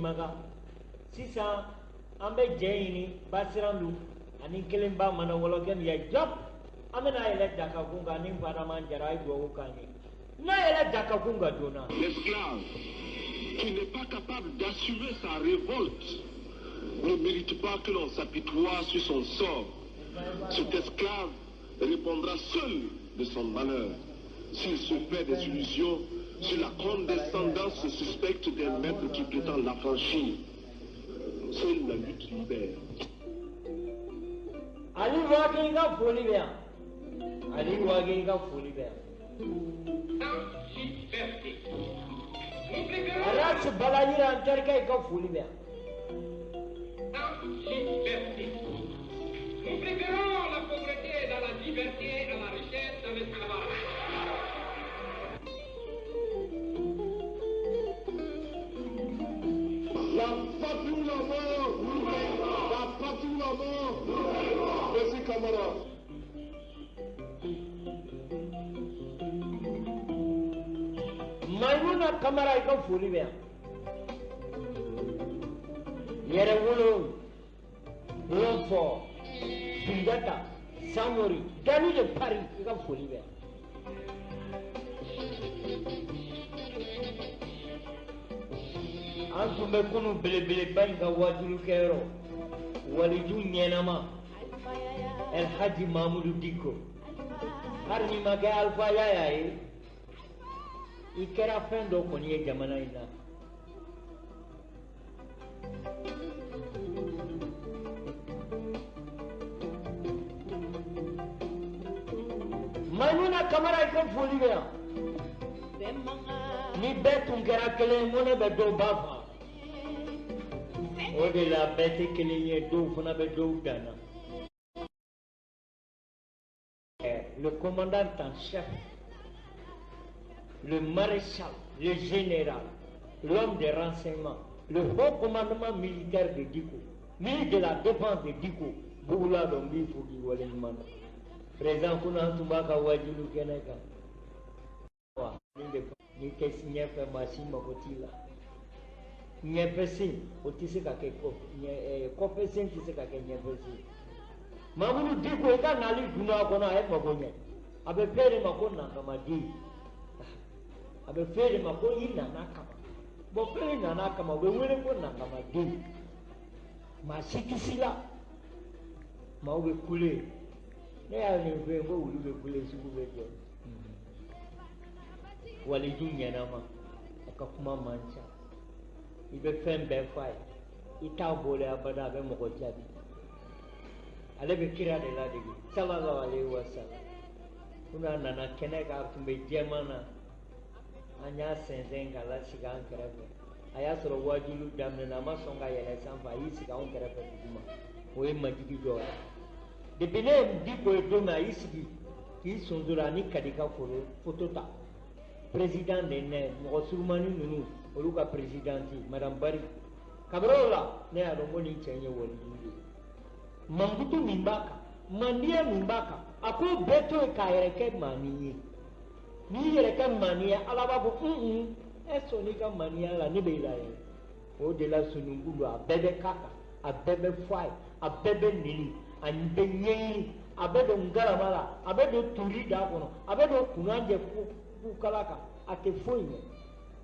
Maga sisan an bɛ jɛ ɲini Basirandu ani kelenba mana wɔlɔkɛ min ye jɔp an bɛna yɛlɛ Dakakun kan ni Fadama Jara a ye dugawu k'an ye n'a yɛlɛ Dakakun kan joona. L'esclave qui n'est pas capable d'assumer sa révolte ne mérite pas que l'on s'apitoie sur son sort. Cet esclave répondra seul de son malheur s'il se fait des illusions sur la condescendance suspecte d'un maître qui prétend l'affranchir. Seule la lutte libère. Ali Wage i ka foli bɛ yan Ali Wage i ka foli bɛ yan. Alas Balayira an terikɛ i ka foli bɛ yan. Nous préférons la pauvreté dans la liberté à la richesse dans l'esclavage. La patrie ou la mort. La patrie ou la mort. Merci camarade. Maimuna Kamara i ka foli bɛ yan. Yɛrɛwolo Lɔnfɔ Sunjata Samori Dani de Paris i ka foli bɛ yan. An tun bɛ kunu belebeleba in ka wajulikɛyɔrɔ waliju ɲɛnama Elhaji Mamudu Diko hali n'i ma kɛ Alpha Yaya ye i kɛra fɛn dɔ kɔni ye jamana in na. Maimuna Kamara i ka foli bɛ yan. Ni bɛɛ tun kɛra kelen ye mɔnɛ bɛ dɔw ba faga. O de la bɛɛ tɛ kelen ye dɔw fana bɛ dɔw dan na. Le commandant en chef, le maréchal, le général, l'homme des renseignements, le haut commandement militaire de Diko, ministre de la défense de Diko, Bugula dɔ n b'i fo k'i waleɲuman dɔn. Président kunun an tun b'a ka wajulu kɛnɛ kan. Wa nin de n'i tɛ ɲɛfɛ maa si mako t'i la. Ɲɛfɛ sen o tɛ se ka kɛ kɔfɛ sen tɛ se ka kɛ ɲɛfɛ sen. Mamudu Diko i ka nali dunan kɔnɔ a ye mago ɲɛ. A bɛ f'e de ma ko nakamaden. A bɛ f'e de ma ko i nana kama. Bon fɛn min nana kama o bɛ wele ko nakamaden. Maa si tɛ s'i la. Maaw bɛ kule. Ne y'a nin fɔ yen ko wulu bɛ kule sugu bɛ jɔ. Waliju ɲɛnama a ka kuma man ca. I bɛ fɛn bɛɛ f'a ye. I t'a bɔlen abada a bɛ mɔgɔ jaabi. Ale bɛ kira de ladege sallallahu alaihi wa sallam. Kunun a nana kɛnɛ kan a tun bɛ jɛman na. An y'a sɛnsɛn k'a lasigi an kɛrɛfɛ. A y'a sɔrɔ wajulu daminɛna a ma sɔn ka yɛlɛ sanfɛ a y'i sigi anw kɛrɛfɛ duguma. O ye majigi dɔ ye. Depuis ne ye Diko ye don min a y'i sigi k'i sonsoro ani Kadi ka foto ta. Président de nɛ mɔgɔ surumani ninnu olu ka présidente madame Bari. Kabini o la ne y'a dɔn ko nin cɛ in ye waliju de ye. Mankutu min b'a kan mandiya min b'a kan a k'o bɛɛ to yen k'a yɛrɛ kɛ maanin ye. N'i yɛrɛ kɛ maanin ye Ala b'a fɔ un e sɔnn'i ka maaniya la ne bɛ i layɛlɛ. O de la sununkun don a bɛɛ bɛ k'a kan a bɛɛ bɛ fɔ a ye a bɛɛ bɛ neni a bɛ ɲɛɲini a bɛ don ngalama la a bɛ don tori da kɔnɔ a bɛ don kunnajɛ kukala kan a tɛ foyi ɲɛ.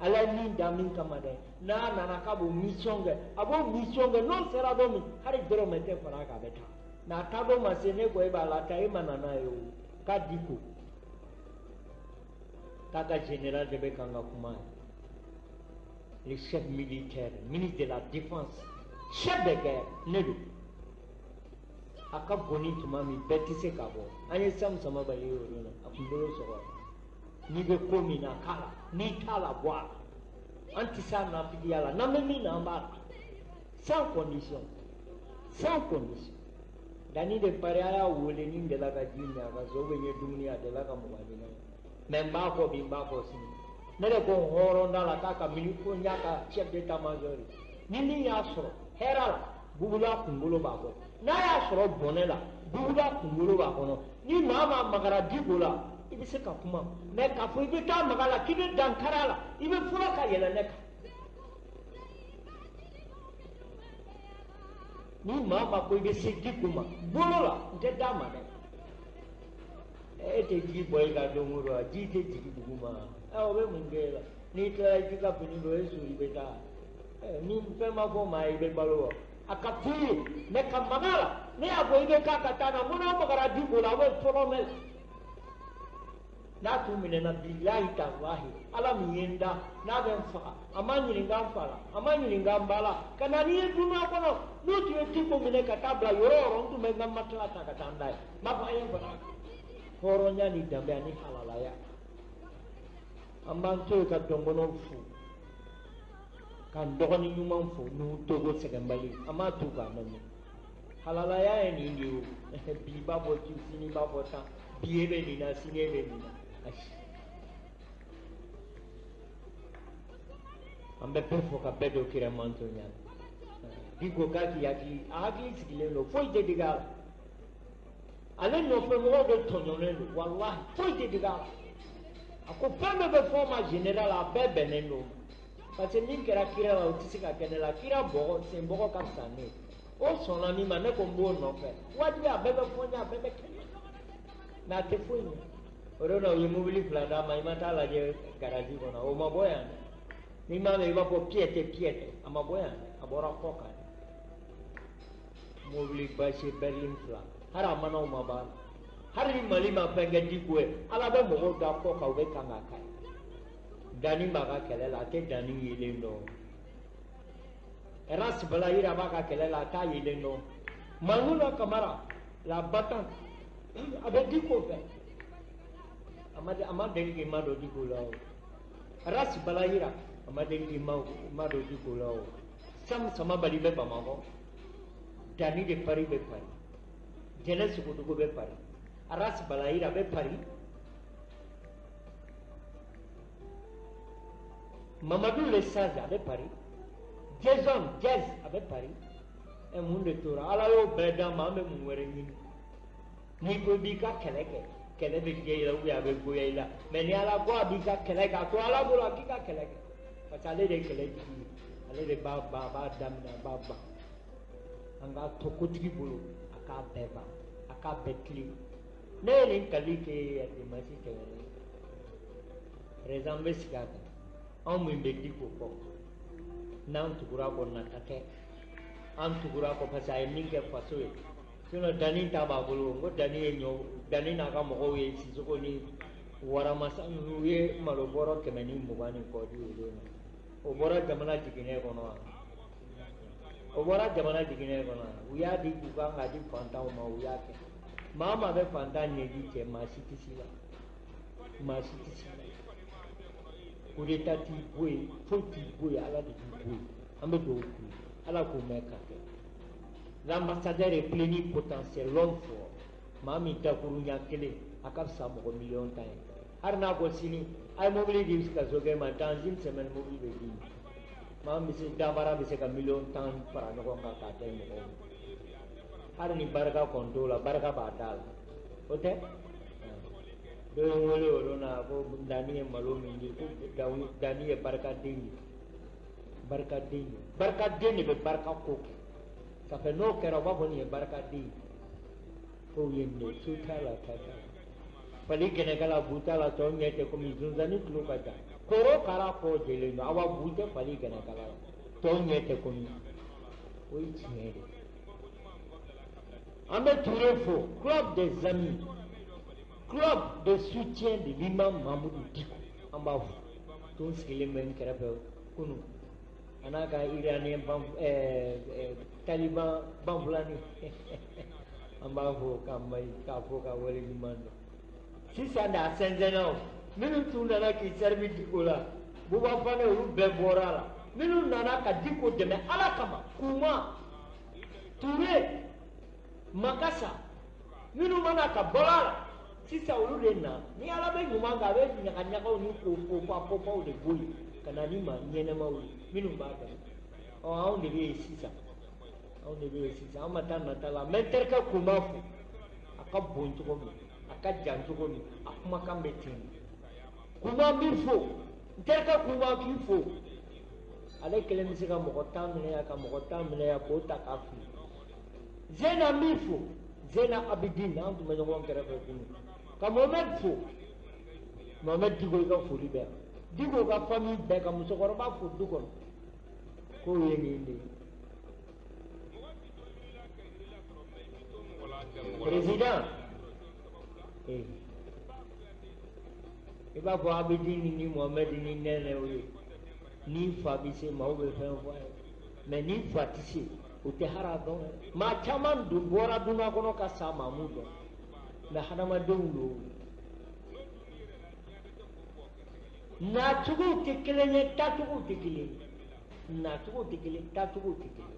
Ala ye min da min kama dɛ n'a nana k'a b'o mission kɛ a b'o mission kɛ n'o sera don min hali dɔrɔmɛ tɛ fara a kan a bɛ taa mais a taa don ma se ne ko e b'a la taa e ma na n'a ye o k'a Diko k'a ka général de bɛ kan ka kuma ye le chef militaire ministre de la défense chef de guerre ne don a ka gɔni tuma min bɛɛ tɛ se k'a bɔ an ye Sam Samabali ye o don na a kunkolo sɔgɔ n'i bɛ ko min na k'a la n'i t'a la bɔ a la an tɛ s'a nafigiya la n'an bɛ min na an b'a la sans condition sans condition Dani de Paris a y'a wele ni n delila ka ji min a ka so ou bien n ye dumuni a delila ka mugan di ne ma mais n b'a fɔ bi n b'a fɔ sini ne de ko n hɔrɔn da la k'a ka mini ko n y'a ka chef d'état major ye ni min y'a sɔrɔ hɛrɛ la bugula kunkolo b'a kɔ n'a y'a sɔrɔ bɔnɛ la bugula kunkolo b'a kɔnɔ ni maa maa magara Diko la i bɛ se ka kuma mais k'a fɔ i bɛ taa maga la k'i bɛ dankari a la i bɛ fɔlɔ ka yɛlɛ ne kan. Ni maa ma ko i bɛ se Diko ma bolo la, n tɛ d'a ma dɛ. E tɛ ji bɔ i ka don o don, ji tɛ jigin dugu ma. Ɛ, o bɛ mun kɛ e la? N'i tilala i t'i ka fini don, e soli bɛ taa. Ni fɛn ma fɔ maa ye, i bɛ balo wa? A ka f'i ye mɛ ka maga a la. Ne y'a fɔ i bɛ k'a ka taa na, ko n'a magara Diko la, a bɛ fɔlɔ mɛn. N'a tun minɛna, bilahi talahi, Ala min ye n da n'a bɛ n faga, a ma ɲininka n fa la, a ma ɲininka n ba la, ka na n'i ye dunuya kɔnɔ. N'u tun ye Diko minɛ ka taa bila yɔrɔ o yɔrɔ, n tun bɛ n ka matelas ta ka taa n da yen. N b'a fɔ a ye n faga. Hɔrɔnya ni danbe ani halalaya, an b'an to yen ka dɔnkɔnɔw fo, ka n dɔgɔnin ɲuman fo, n'u Togo sɛgɛnbali, an b'a to k'a lamɛn. Halalaya ye nin de ye o. Bi b'a fɔ sini b'a fɔ tan, bi e bɛ nin na, sini e bɛ nin na. Ayi, an bɛ bɛɛ fɔ ka bɛɛ don kira mantonya la. Diko k'a k'i hakili, a hakili sigilen don, foyi tɛ digi a la. Ale nɔfɛ mɔgɔw de tɔɲɔnen don, walahi foyi tɛ digi a la. A ko fɛn bɛɛ bɛ fɔ o ma général, a bɛɛ bɛnnen don, parce que min kɛra kira la, o tɛ se ka kɛ ne la. Kira bɔgɔ sen bɔgɔ ka fisa ne ye. O sɔnna min ma, ne ko n b'o nɔfɛ. Wajibi, a bɛɛ bɛ fɔ n ye, a bɛɛ bɛ kɛ ne, mɛ a tɛ foyi ɲɛ. O don na, u ye mobili 2 d'a ma. I ma taa lajɛ garazi kɔnɔ, o ma bɔ yan dɛ. N'i m'a mɛn, i b'a fɔ piyɛtɛ piyɛtɛ, a ma bɔ yan dɛ, a bɔra kɔ kan. Mobili basi berline 2, hali a manaw ma ban. Hali ni Mali ma fɛn kɛ Diko ye, Ala bɛ mɔgɔw da kɔ kan, u bɛ kan ka k'a ye. Danni b'a ka kɛlɛ la, a tɛ danni yelen dɔn. Ras Balayira b'a ka kɛlɛ la, a t'a yelen dɔn. Maimuna Kamara la battante, a bɛ Diko fɛ, a ma deli k'i ma don Diko la o. Ras Balayira, a ma deli k'i ma don Diko la o. Sam Samabali bɛ Bamakɔ, Dani de Paris bɛ Paris, Jɛnɛ Sogodogo bɛ Paris, Ras Balayira bɛ Paris, Mamadou Le Sage a bɛ Paris, Jason Jazz a bɛ Paris. Ɛ, mun de tora? Ala y'o bɛɛ d'an ma, an bɛ mun wɛrɛ ɲini? N'i ko i b'i ka kɛlɛ kɛ, kɛlɛ bɛ diya i la ou bien a bɛ goya i la, mɛ ni Ala ko a b'i ka kɛlɛ kɛ, a to Ala bolo a k'i ka kɛlɛ kɛ, parce que ale de ye kɛlɛ jigi ye, ale de b'a ban, a b'a daminɛ, a b'a ban. An k'a to kotigi bolo, a k'a bɛɛ ban, a k'a bɛɛ tilen. Ne ye nin kali kɛ dimanche tɛmɛnen, président bɛ sigi a kan. Anw min bɛ Diko kɔ, n'an tugura kɔ, nata tɛ, an tugura kɔ parce que a ye min kɛ faso ye. Sinon Dani ta b'a bolo. N ko Dani ye ɲɔ, Dani n'a ka mɔgɔw ye Sisoko ni Waramasa ninnu, u ye malo bɔrɔ 120 ni kɔ di o don na. O bɔra jamana jiginɛ kɔnɔ wa? O bɔra jamana jiginɛ kɔnɔ wa? U y'a di k'u kan k'a di fantanw ma, u y'a kɛ. Maa o maa bɛ fantan ɲɛji cɛ, maa si tɛ s'i la, maa si tɛ s'i la. Coup d'état t'i bɔ yen, foyi t'i bɔ yen, Ala de b'i bɔ yen. An bɛ dugawu k'u ye, Ala k'u mɛn ka kɛ. L'ambassadeur est plénipotentiaire, l'homme fort. Maa min dakuruɲa kelen, a ka fisa mɔgɔ miliyɔn 10 ye. Hali n'a ko sini a ye mobili di ka so kɛ ma, dans une semaine mobili bɛ d'i ma. Maa min bɛ se dabara bɛ se ka miliyɔn 10 fara ɲɔgɔn kan k'a kɛ mɔgɔw ma. Hali ni barika kɔni t'o la, barika b'a da la, o tɛ. Dɔ ye n wele o don na ko Dani ye malo min di, ko Dani ye barikaden ye, barikaden ye, barikaden de bɛ barika ko kɛ. Ça fait n'o kɛra, u b'a fɔ nin ye barikaden ye, k'o ye nin ye. Su t'a la, ta t'a la, fali gɛnɛkala bu t'a la, tɔw ɲɛ tɛ komi zonzanni tulo ka jan, korokara kɔ jɛlen don, awa bu tɛ fali gɛnɛkala la, tɔw ɲɛ tɛ komi. O ye tiɲɛ de. An bɛ Ture fo, club des amis, club de soutien de l'imam Mahmoudou Dicko, an b'a fo. Tun sigilen bɛ n kɛrɛfɛ kunun, a n'a ka iranien ban, taliban banfulani, an b'a fo k'a mayi, k'a fo ka wale ɲuman dɔn. Sisan de a sɛnsɛnna o. Minnu tun nana k'i servi Dicko la, Buba Fane, olu bɛɛ bɔra a la. Minnu nana ka Dicko dɛmɛ Ala kama, Kuma Ture Makasa, minnu mana ka bɔ a la sisan, olu de na. Ni Ala bɛ ɲuman kɛ, a bɛ ɲagaɲagaw ni kopa kopaw de bɔ yen ka na ni maa ɲɛnɛmaw ye minnu b'a dɛmɛ. Ɔ, anw de bɛ yen sisan, anw de bɛ yen sisan, an ma taa nata la. N bɛ n terikɛ Kuma fo, a ka bon cogo min, a ka jan cogo min, a kumakan bɛ ten. Kuma min fo, n terikɛ Kuma k'i fo. Ale kelen bɛ se ka mɔgɔ 10 minɛ yan, ka mɔgɔ 10 minɛ yan, k'o ta k'a fili. Zena min fo, Zena Abidin, an tun bɛ ɲɔgɔn kɛrɛfɛ kunun. Ka Mohamed fo, Mohamed Diko i ka foli bɛ yan. Diko ka famille bɛɛ ka musokɔrɔba fo du kɔnɔ. K'o ye nin de ye. Président, i b'a fɔ Abidin ni Mohamed ni Nɛnɛw ye. N'i fa bɛ se maaw bɛ fɛn fɔ a ye. Mais n'i fa tɛ se, o tɛ hara dɔn. Maa caman dun bɔra dunan kɔnɔ ka sa maa m'u dɔn. Mais hadamadenw don. Nacogow tɛ kelen ye, taacogow tɛ kelen ye. Nacogow tɛ kelen, taacogow tɛ kelen ye.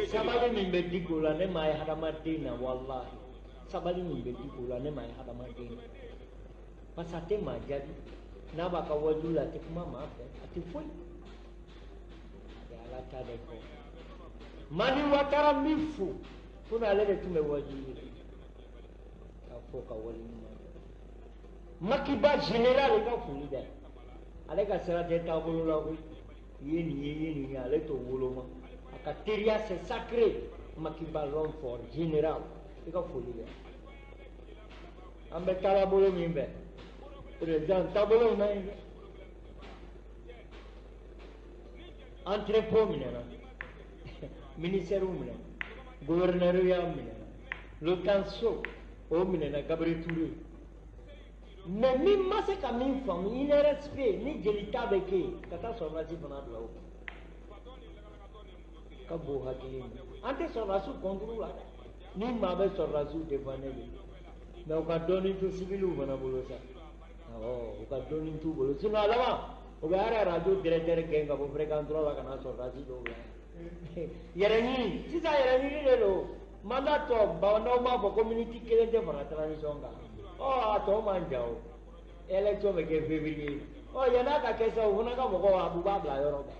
Sabali min bɛ Diko la, ne m'a ye hadamaden na, walahi. Sabali min bɛ Diko la, ne m'a ye hadamaden na. Parce que a tɛ maa jaabi. N'a b'a ka waju la, a tɛ kuma maa fɛ, a tɛ foyi. A bɛ Ala ta de fɔ. Mani Watara min fo, komi ale de tun bɛ waju la. K'a fɔ ka wale ɲuman dɔn. Makiba général i ka foli bɛ. Ale ka sira tɛ taabolo la koyi. I ye nin ye, i ye nin ye, ale t'o woloma. A ka teriya c'est sacré. Makiba l'homme fort général i ka foli bɛ. An bɛ taabolo min fɛ, président taabolo in man ɲi dɛ. Entrepôt minɛna, ministère minɛna, gouverneur ya minɛna, l'OTANSO o minɛna Gabriel Touré. Mais min ma se ka min faamu, INRSP ni jelita bɛ kɛ yen, ka taa sɔrɔdasi fana bila o ka bon hakili ma. An tɛ sɔrɔdasiw contre la dɛ. Ni maa bɛ sɔrɔdasiw défendre de, mais u ka dɔɔnin to civiliw fana bolo sa. Awɔ, u ka dɔɔnin t'u bolo. Sinon a laban, u bɛ hali radio directeur gɛn ka bɔ fréquence 3 la ka na sɔrɔdasi dɔw bila yan. Yɛrɛ ɲini, sisan yɛrɛ ɲini de don. Mandat tɔ, bamananw b'a fɔ ko minute kelen tɛ fara transition kan. Ɔ a tɔ man jan o. Élection bɛ kɛ février. Ɔ yann'a ka kɛ sa, o fana ka mɔgɔw a b'u b'a bila yɔrɔ bɛɛ.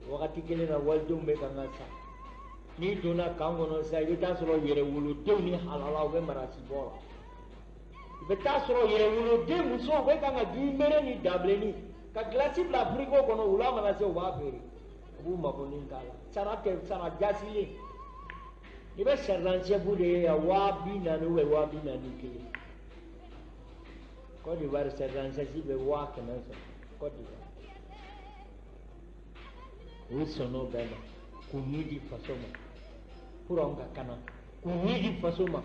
Wagati kelen na walidenw bɛ kan ka sa. N'i donna camp kɔnɔ sisan, i bɛ taa sɔrɔ yɛrɛwolodenw ni halalaw bɛ marasi bɔ la. I bɛ taa sɔrɔ yɛrɛwoloden musow bɛ kan ka jimere ni dabilenni ka gilasi bila frigo kɔnɔ, wula mana se u b'a feere. U b'u mako ni k'a la. Sara tɛ sara jasilen. I bɛ sergent chef de ye yan 40 000 ou bien 41 000. Côte d'Ivoire sergent chef bɛ 100 000 sɔrɔ Côte d'Ivoire. U sɔnn'o bɛɛ ma k'u ni di faso ma pour anw ka kana, k'u ni di faso ma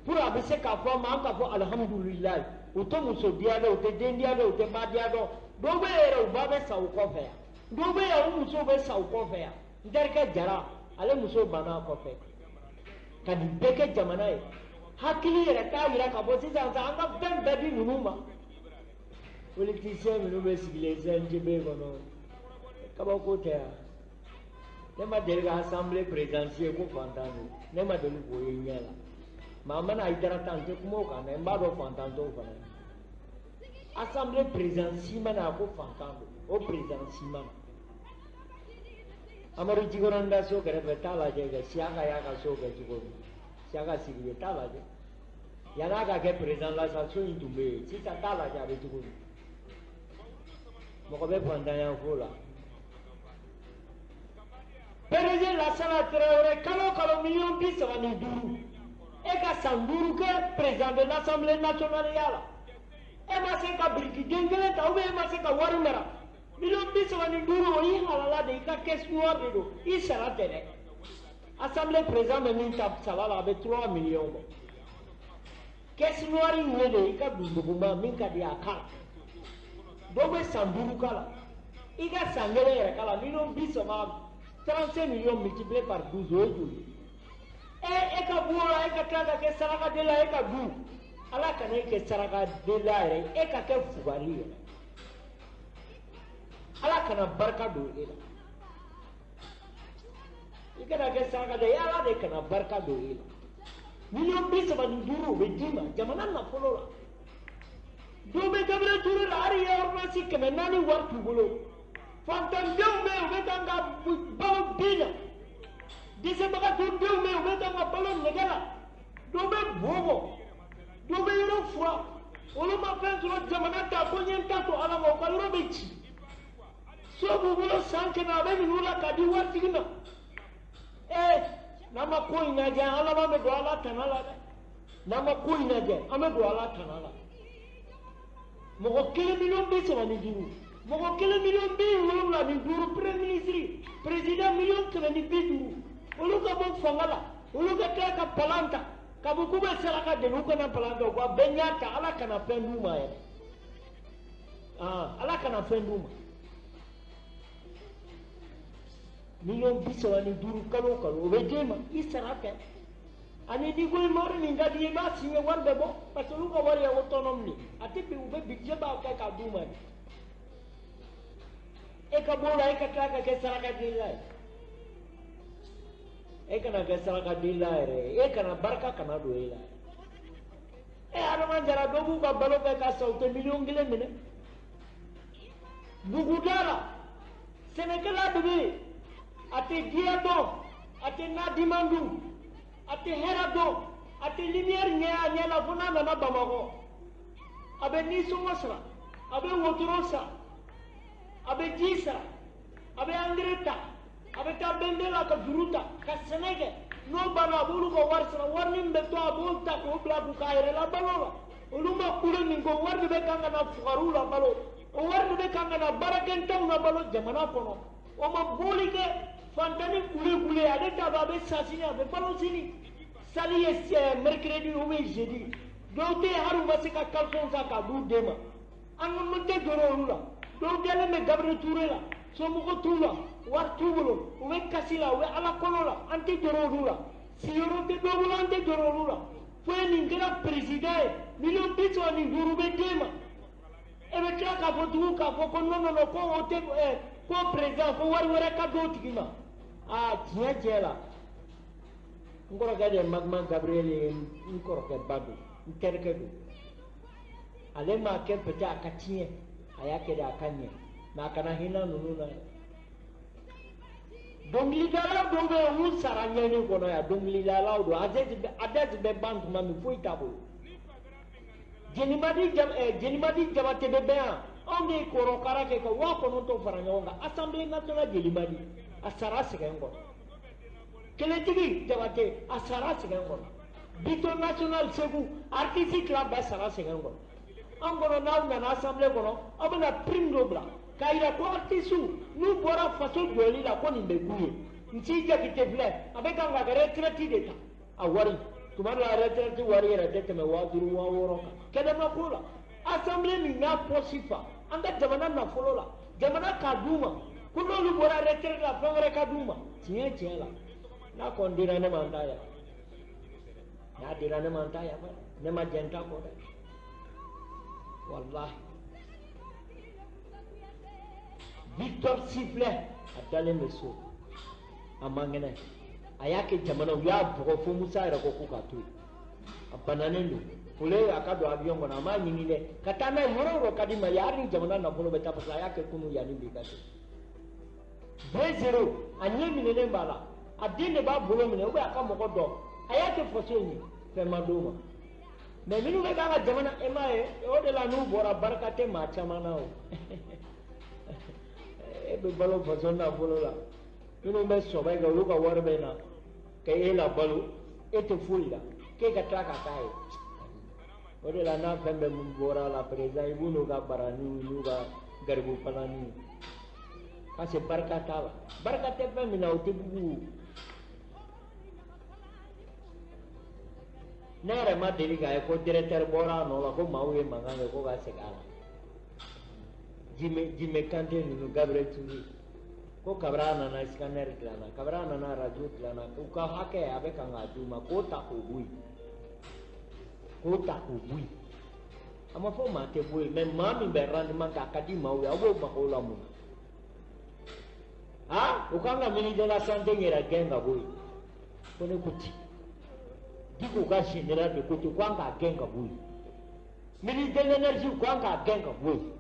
pour a bɛ se k'a fɔ ma, an k'a fɔ alihamudulilayi. U tɛ muso diya dɔn, u tɛ den diya dɔn, u tɛ ba diya dɔn. Dɔw bɛ yen yɛrɛ, u ba bɛ sa u kɔfɛ yan. Dɔw bɛ yan, u musow bɛ sa u kɔfɛ yan. N terikɛ Jara, ale muso banna a kɔfɛ. Ka nin bɛɛ kɛ jamana ye. Hakili yɛrɛ t'a yira k'a fɔ sisan sa an ka fɛn bɛɛ di ninnu ma. Politicien minnu bɛ sigilen CNJB kɔnɔ, kabako tɛ yan. Ne ma deli ka assemblée présidentielle ko fantan don. Ne ma deli k'o ye ɲɛ la. Maa mana Hayidara ta, n tɛ kuma o kan dɛ, n b'a dɔn fantan t'o fana ye. Assemblée président si ma na ko fantan don, o président si ma na. Amadu Jikɔrɔni da so kɛrɛfɛ, t'a lajɛ kɛ Siyaka y'a ka so kɛ cogo min. Siyaka Sidibe, t'a lajɛ. Yann'a ka kɛ président la sa, so in tun bɛ yen. Sisan t'a lajɛ a bɛ cogo min. Mɔgɔ bɛ fantanya fo la. PDG Lasana Traoré, kalo kalo 35 miliyɔn. E ka san 5 kɛ président de l'Assemblée nationale ya la. E ma se ka biriki den kelen ta, ou bien e ma se ka wari mara. 35 miliyɔn, o y'i halala de, i ka caisse noire de don, i sara tɛ dɛ. Assemblée président bɛ min ta sara la, a bɛ 3 millions bɔ. Caisse noire in ye de i ka dunduguma min ka di a k'a la. Dɔw bɛ san 5 k'a la. I ka san kelen yɛrɛ k'a la, 30 miliyɔn, 35 millions multiplié par 12, o ye joli? E ka bɔ o la, e ka tila ka kɛ sarakadela, e ka du. Ala kana e kɛ sarakadela yɛrɛ, e ka kɛ fugari yɛrɛ. Ala kana barika don e la. I kana kɛ sarakadela ye, Ala de kana barika don e la. 35 miliyɔn o bɛ d'i ma jamana nafolo la. Dɔw bɛ Gabriel Touré la, hali ordonnance 400 wari t'u bolo. Fantandenw bɛ yen, u bɛ kan ka balo bin na. Dɛsɛbagatɔ denw bɛ yen, u bɛ kan ka balo nɛgɛ la. Dɔw bɛ bo bɔ, dɔw bɛ yɔrɔ furan. Olu ma fɛn sɔrɔ jamana ta ko n ye n ta to Ala ma, o ka yɔrɔ bɛ ci. So b'u bolo san 100, a bɛ minɛ u la k'a di waritigi ma. Ee, n'an ma ko in lajɛ, an laban bɛ don Ala tana la dɛ. N'an ma ko in lajɛ, an bɛ don Ala tana la. Mɔgɔ kelen 35 miliyɔn, mɔgɔ kelen 75 miliyɔn, premier ministre, président 150 miliyɔn, olu ka bɔ fanga la, olu ka tila ka palan ta k'a fɔ k'u bɛ saraka deli, u kana palan ta, u ka bɛɛ ɲɛ ta. Ala kana fɛn d'u ma yɛrɛ, Ala kana fɛn d'u ma. 35 miliyɔn kalo o kalo, o bɛ d'e ma i sara fɛ. Ani n'i ko i wari min ka di i ye, i b'a signé, wari bɛ bɔ, parce que olu ka wari ye autonome de, a tɛ bin, u bɛ budget b'a kɛ k'a d'u ma de. E ka b'o la, e ka tila ka kɛ sarakadelila ye. E kana kɛ sarakadelila yɛrɛ ye, e kana barika kana don e la. E Adama Jara, dɔ b'u ka balo kɛ ka sa, u tɛ 1 miliyɔn minɛ. Buguda la, sɛnɛkɛla de bɛ yen, a tɛ diya dɔn, a tɛ nadiman dun, a tɛ hɛrɛ dɔn, a tɛ lumière ɲɛ a ɲɛ la fo n'a nana Bamakɔ. A bɛ nisɔngɔ sara, a bɛ wotoro san, a bɛ ji sara, a bɛ engrais ta, a bɛ taa bɛnbɛn la ka juru ta ka sɛnɛ kɛ. N'o banna, a b'olu ka wari sara. Wari min bɛ to, a b'o ta k'o bila k'u k'a yɛrɛ labalo la. Olu ma kule min ko wari de bɛ kan ka na fugariw labalo, o wari de bɛ kan ka na baarakɛntanw labalo jamana kɔnɔ. O ma bɔli kɛ fantani kule kule, ale t'a dɔn a bɛ sa sini, a bɛ balo sini. Sali ye mercredi ou bien jeudi, dɔw tɛ yen hali u ma se ka caleçon san k'a d'u den ma. An tɛ jɔrɔ olu la. Dɔw dalen bɛ Gabriel Touré la, somɔgɔw t'u la, wari t'u bolo, u bɛ kasi la, u bɛ Ala kɔnɔ la, an tɛ jɔrɔ olu la. Sigiyɔrɔ tɛ dɔw bolo, an tɛ jɔrɔ olu la. Fo e nin kɛra président ye, 35 miliyɔn bɛ d'e ma, e bɛ tila k'a fɔ tugun k'a fɔ ko non non non, ko o tɛ ko président ko wari wɛrɛ ka d'o tigi ma. Aa, tiɲɛ tiɲɛ la, n kɔrɔkɛ de ye Magma Gabriel ye, n kɔrɔkɛ ba don, n terikɛ don. Ale m'a kɛ peut-être a ka tiɲɛ, a y'a kɛ de a ka ɲɛ, mais a kana hinɛ ninnu na. Dɔnkilidalaw dɔw bɛ yen, olu sara ɲɛni kɔnɔ yan. Dɔnkilidalaw don, Adès bɛ ban tuma min, foyi t'a bolo. Jelimadi Jabate bɛ bɛn yan, anw de ye kɔrɔkara kɛ ka 9000 fara ɲɔgɔn kan Assemblée nationale. Jelimadi a sara sɛgɛn kɔnɔ. Kelentigi Jabate a sara sɛgɛn kɔnɔ. Biton national Segu, artiste tila bɛɛ sara sɛgɛn kɔnɔ. An kɔnɔ, n'aw nana assemblée kɔnɔ, aw bɛna prime dɔ bila k'a yira ko artiste n'u bɔra faso jɔli la, ko nin bɛ k'u ye. Nci Jakite filɛ, a bɛ kan ka retraite de ta, a wari tuma dɔ la, retraite wari yɛrɛ tɛ tɛmɛ 5000, 6000 kan. Kɛlɛ ma k'o la. Assemblée min y'a poche fa an ka jamana nafolo la, jamana k'a d'u ma ko n'olu bɔra retraite la, fɛn wɛrɛ ka d'u ma. Tiɲɛ tiɲɛ la, n'a kɔni dira ne ma, n t'a yafa. N'a dira ne ma, n t'a yafa, ne ma jɛn ta kɔ dɛ, walahi. Victor Sifflet, a dalen bɛ so, a man kɛnɛ, a y'a kɛ jamana, u y'a bugɔ fo Musa yɛrɛ ko k'u k'a to yen. A bananen don fole, a ka don avion kɔnɔ, a m'a ɲini dɛ ka taa n'a ye yɔrɔ o yɔrɔ ka di ma ye, hali ni jamana nafolo bɛ taa, parce que a y'a kɛ kunun yanni bi ka se 2-0. A ɲɛ minɛnen b'a la, a den de b'a bolo minɛ ou bien a ka mɔgɔ dɔ. A y'a kɛ faso in ye, fɛn ma d'o ma. Mais minnu bɛ k'a ka jamana, e m'a ye, o de la n'u bɔra, barika tɛ maa caman na. O e bɛ balo faso nafolo la, minnu bɛ sɔbɛ kɛ, olu ka wari bɛ na ka e la balo, e tɛ foyi la k'e ka tila ka k'a ye. O de la n'a fɛn bɛɛ mun bɔra la, président i b'u n'u ka baraniw n'u ka garibu palaniw, parce que barika t'a la. Barika tɛ fɛn min na, o tɛ bugu. Ne yɛrɛ ma deli k'a ye ko directeur bɔra a nɔ la ko maaw ye mankan kɛ ko ka segin a la. Jime Kante ninnu, Gabriel Touré ko kabini a nana scanner dilanna, kabini a nana radio dilanna, u ka hakɛ a bɛ kan k'a d'u ma, k'o ta k'o bɔ yen, k'o ta k'o bɔ yen. A ma fɔ maa tɛ bɔ yen, mais maa min bɛ rendement kɛ, a ka di maaw ye, aw b'o mago la mun na? Ah, u kan ka ministre de la santé yɛrɛ gɛn ka bɔ yen. Ko ne ko ten, Dicko ka général de ko ten, ko an k'a gɛn ka bɔ yen. Ministre de l'énergie, ko an k'a gɛn ka bɔ yen.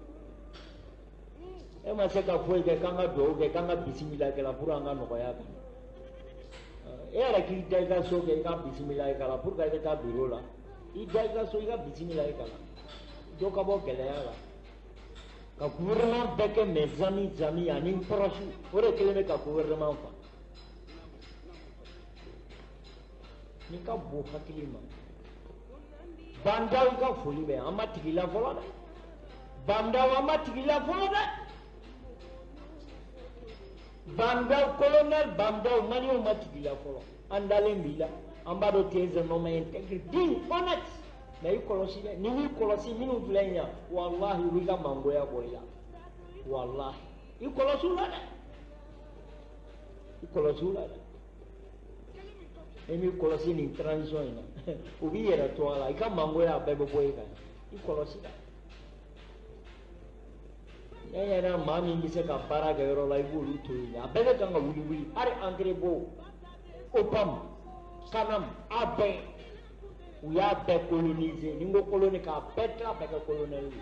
E ma se ka foyi kɛ, k'an ka dugawu kɛ, k'an ka bisimila kɛ la pour an ka nɔgɔya kan. E yɛrɛ k'i da i ka so kɛ, i ka bisimila k'a la pour que i bɛ taa bureau la, i da i ka so, i ka bisimila k'a la. Dɔ ka bɔ gɛlɛya la. Ka gouvernement bɛɛ kɛ mes amis amis ani n proche, o de kɛlen bɛ ka gouvernement fa. N'i ka bon hakili ma. Bah N'Daw i ka foli bɛ an ma tigi la fɔlɔ dɛ. Bah N'Daw an ma tigi la fɔlɔ dɛ. Bah N'Daw, colonel Bah N'Daw, maliyɛnw ma tigi la fɔlɔ. An dalen b'i la. An b'a dɔn tu es un homme intègre, digne, honnête. Mais i kɔlɔsi dɛ, n'i m'i kɔlɔsi minnu filɛ nin ye, walahi u b'i ka mangoya bɔ i la. Walahi i kɔlɔsi u la dɛ. I kɔlɔsi u la dɛ. E m'i kɔlɔsi nin transition in na, u b'i yɛrɛ to a la, i ka mangoya a bɛɛ bɛ bɔ i kan. I kɔlɔsi dɛ. Ne ɲɛna maa min bɛ se ka baara kɛ yɔrɔ la, i b'olu to yen. A bɛɛ bɛ kan ka wuli wuli. Hali entrepôt, OPAM, CANAM, a bɛɛ. U y'a bɛɛ coloniser. Ni n ko coloniser, k'a bɛɛ tila bɛɛ kɛ colonel ye.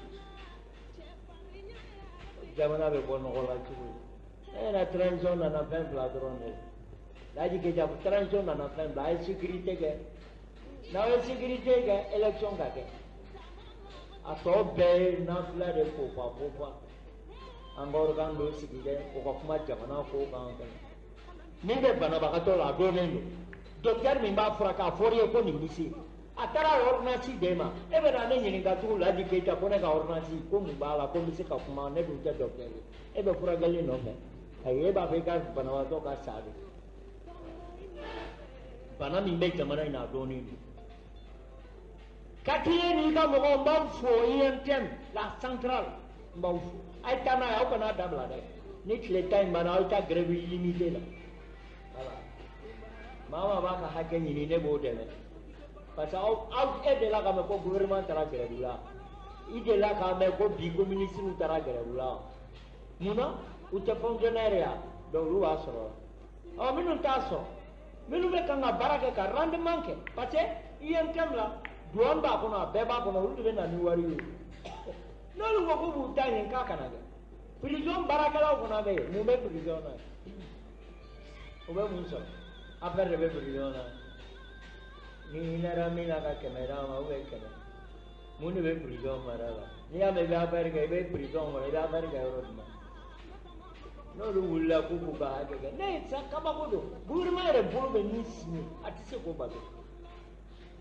Jamana bɛ bɔ nɔgɔ la cogo di? Ne ɲɛna transition nana fɛn fila dɔrɔn de la. Laji Keita, transition nana fɛn fila. A ye sécurité kɛ. N'aw ye sécurité kɛ, élection ka kɛ. A tɔ bɛɛ ye nafila de fofa fofa. An ka organe dɔ sigi dɛ, o ka kuma jamana ko kan fɛnɛ. Min bɛ banabagatɔ la, a dɔnnen don. Docteur min b'a furakɛ, a fɔr'i ye ko nin bɛ se. A taara ordonnance d'e ma. E bɛ na ne ɲininka tugun Laji Keita ko ne ka ordonnance ko mun b'a la, ko n bɛ se ka kuma, ne dun tɛ docteur ye. E bɛ furakɛli nɔfɛ. Ayi, e b'a fɔ i ka banabagatɔ ka sa de. Bana min bɛ jamana in na, a dɔnnen don. Kati n'i ka mɔgɔw, n b'aw fo UNTM, la centrale, n b'aw fo. A ye taa n'a ye, aw kana dabila dɛ. Ni tile tan in banna, aw bɛ taa grève illimité la. Voilà. Maa maa b'a ka hakɛ ɲini, ne b'o dɛmɛ. Parce que aw aw e delila k'a mɛn ko gouvernement taara grève la. I delila k'a mɛn ko bi ko ministre taara grève la. Mun na? U tɛ fonctionnaire ya. Donc olu b'a sɔrɔ. Ɔ minnu t'a sɔrɔ, minnu bɛ kan ka baara kɛ ka rendement kɛ, parce que UNTM la, douane b'a kɔnɔ, a bɛɛ b'a kɔnɔ, olu de bɛ na ni wari ye. N'olu ko k'u b'u ta ɲini k'a kana kɛ. Prison baarakɛlaw fana bɛ yen, mun bɛ prison na? O bɛ mun sɔrɔ? Affaire de bɛ prison na. Ni hinɛra min na ka 100 d'a ma, ou bien 100. Mun de bɛ prison mara la? N'i y'a mɛn i bɛ affaire kɛ, i bɛ prison kɔnɔ, i bɛ affaire kɛ yɔrɔ jumɛn? N'olu wulila k'u k'u ka hakɛ kɛ, ne ye sa kabako don. Gouvernement yɛrɛ bolo bɛ min signé, a tɛ se k'o bato.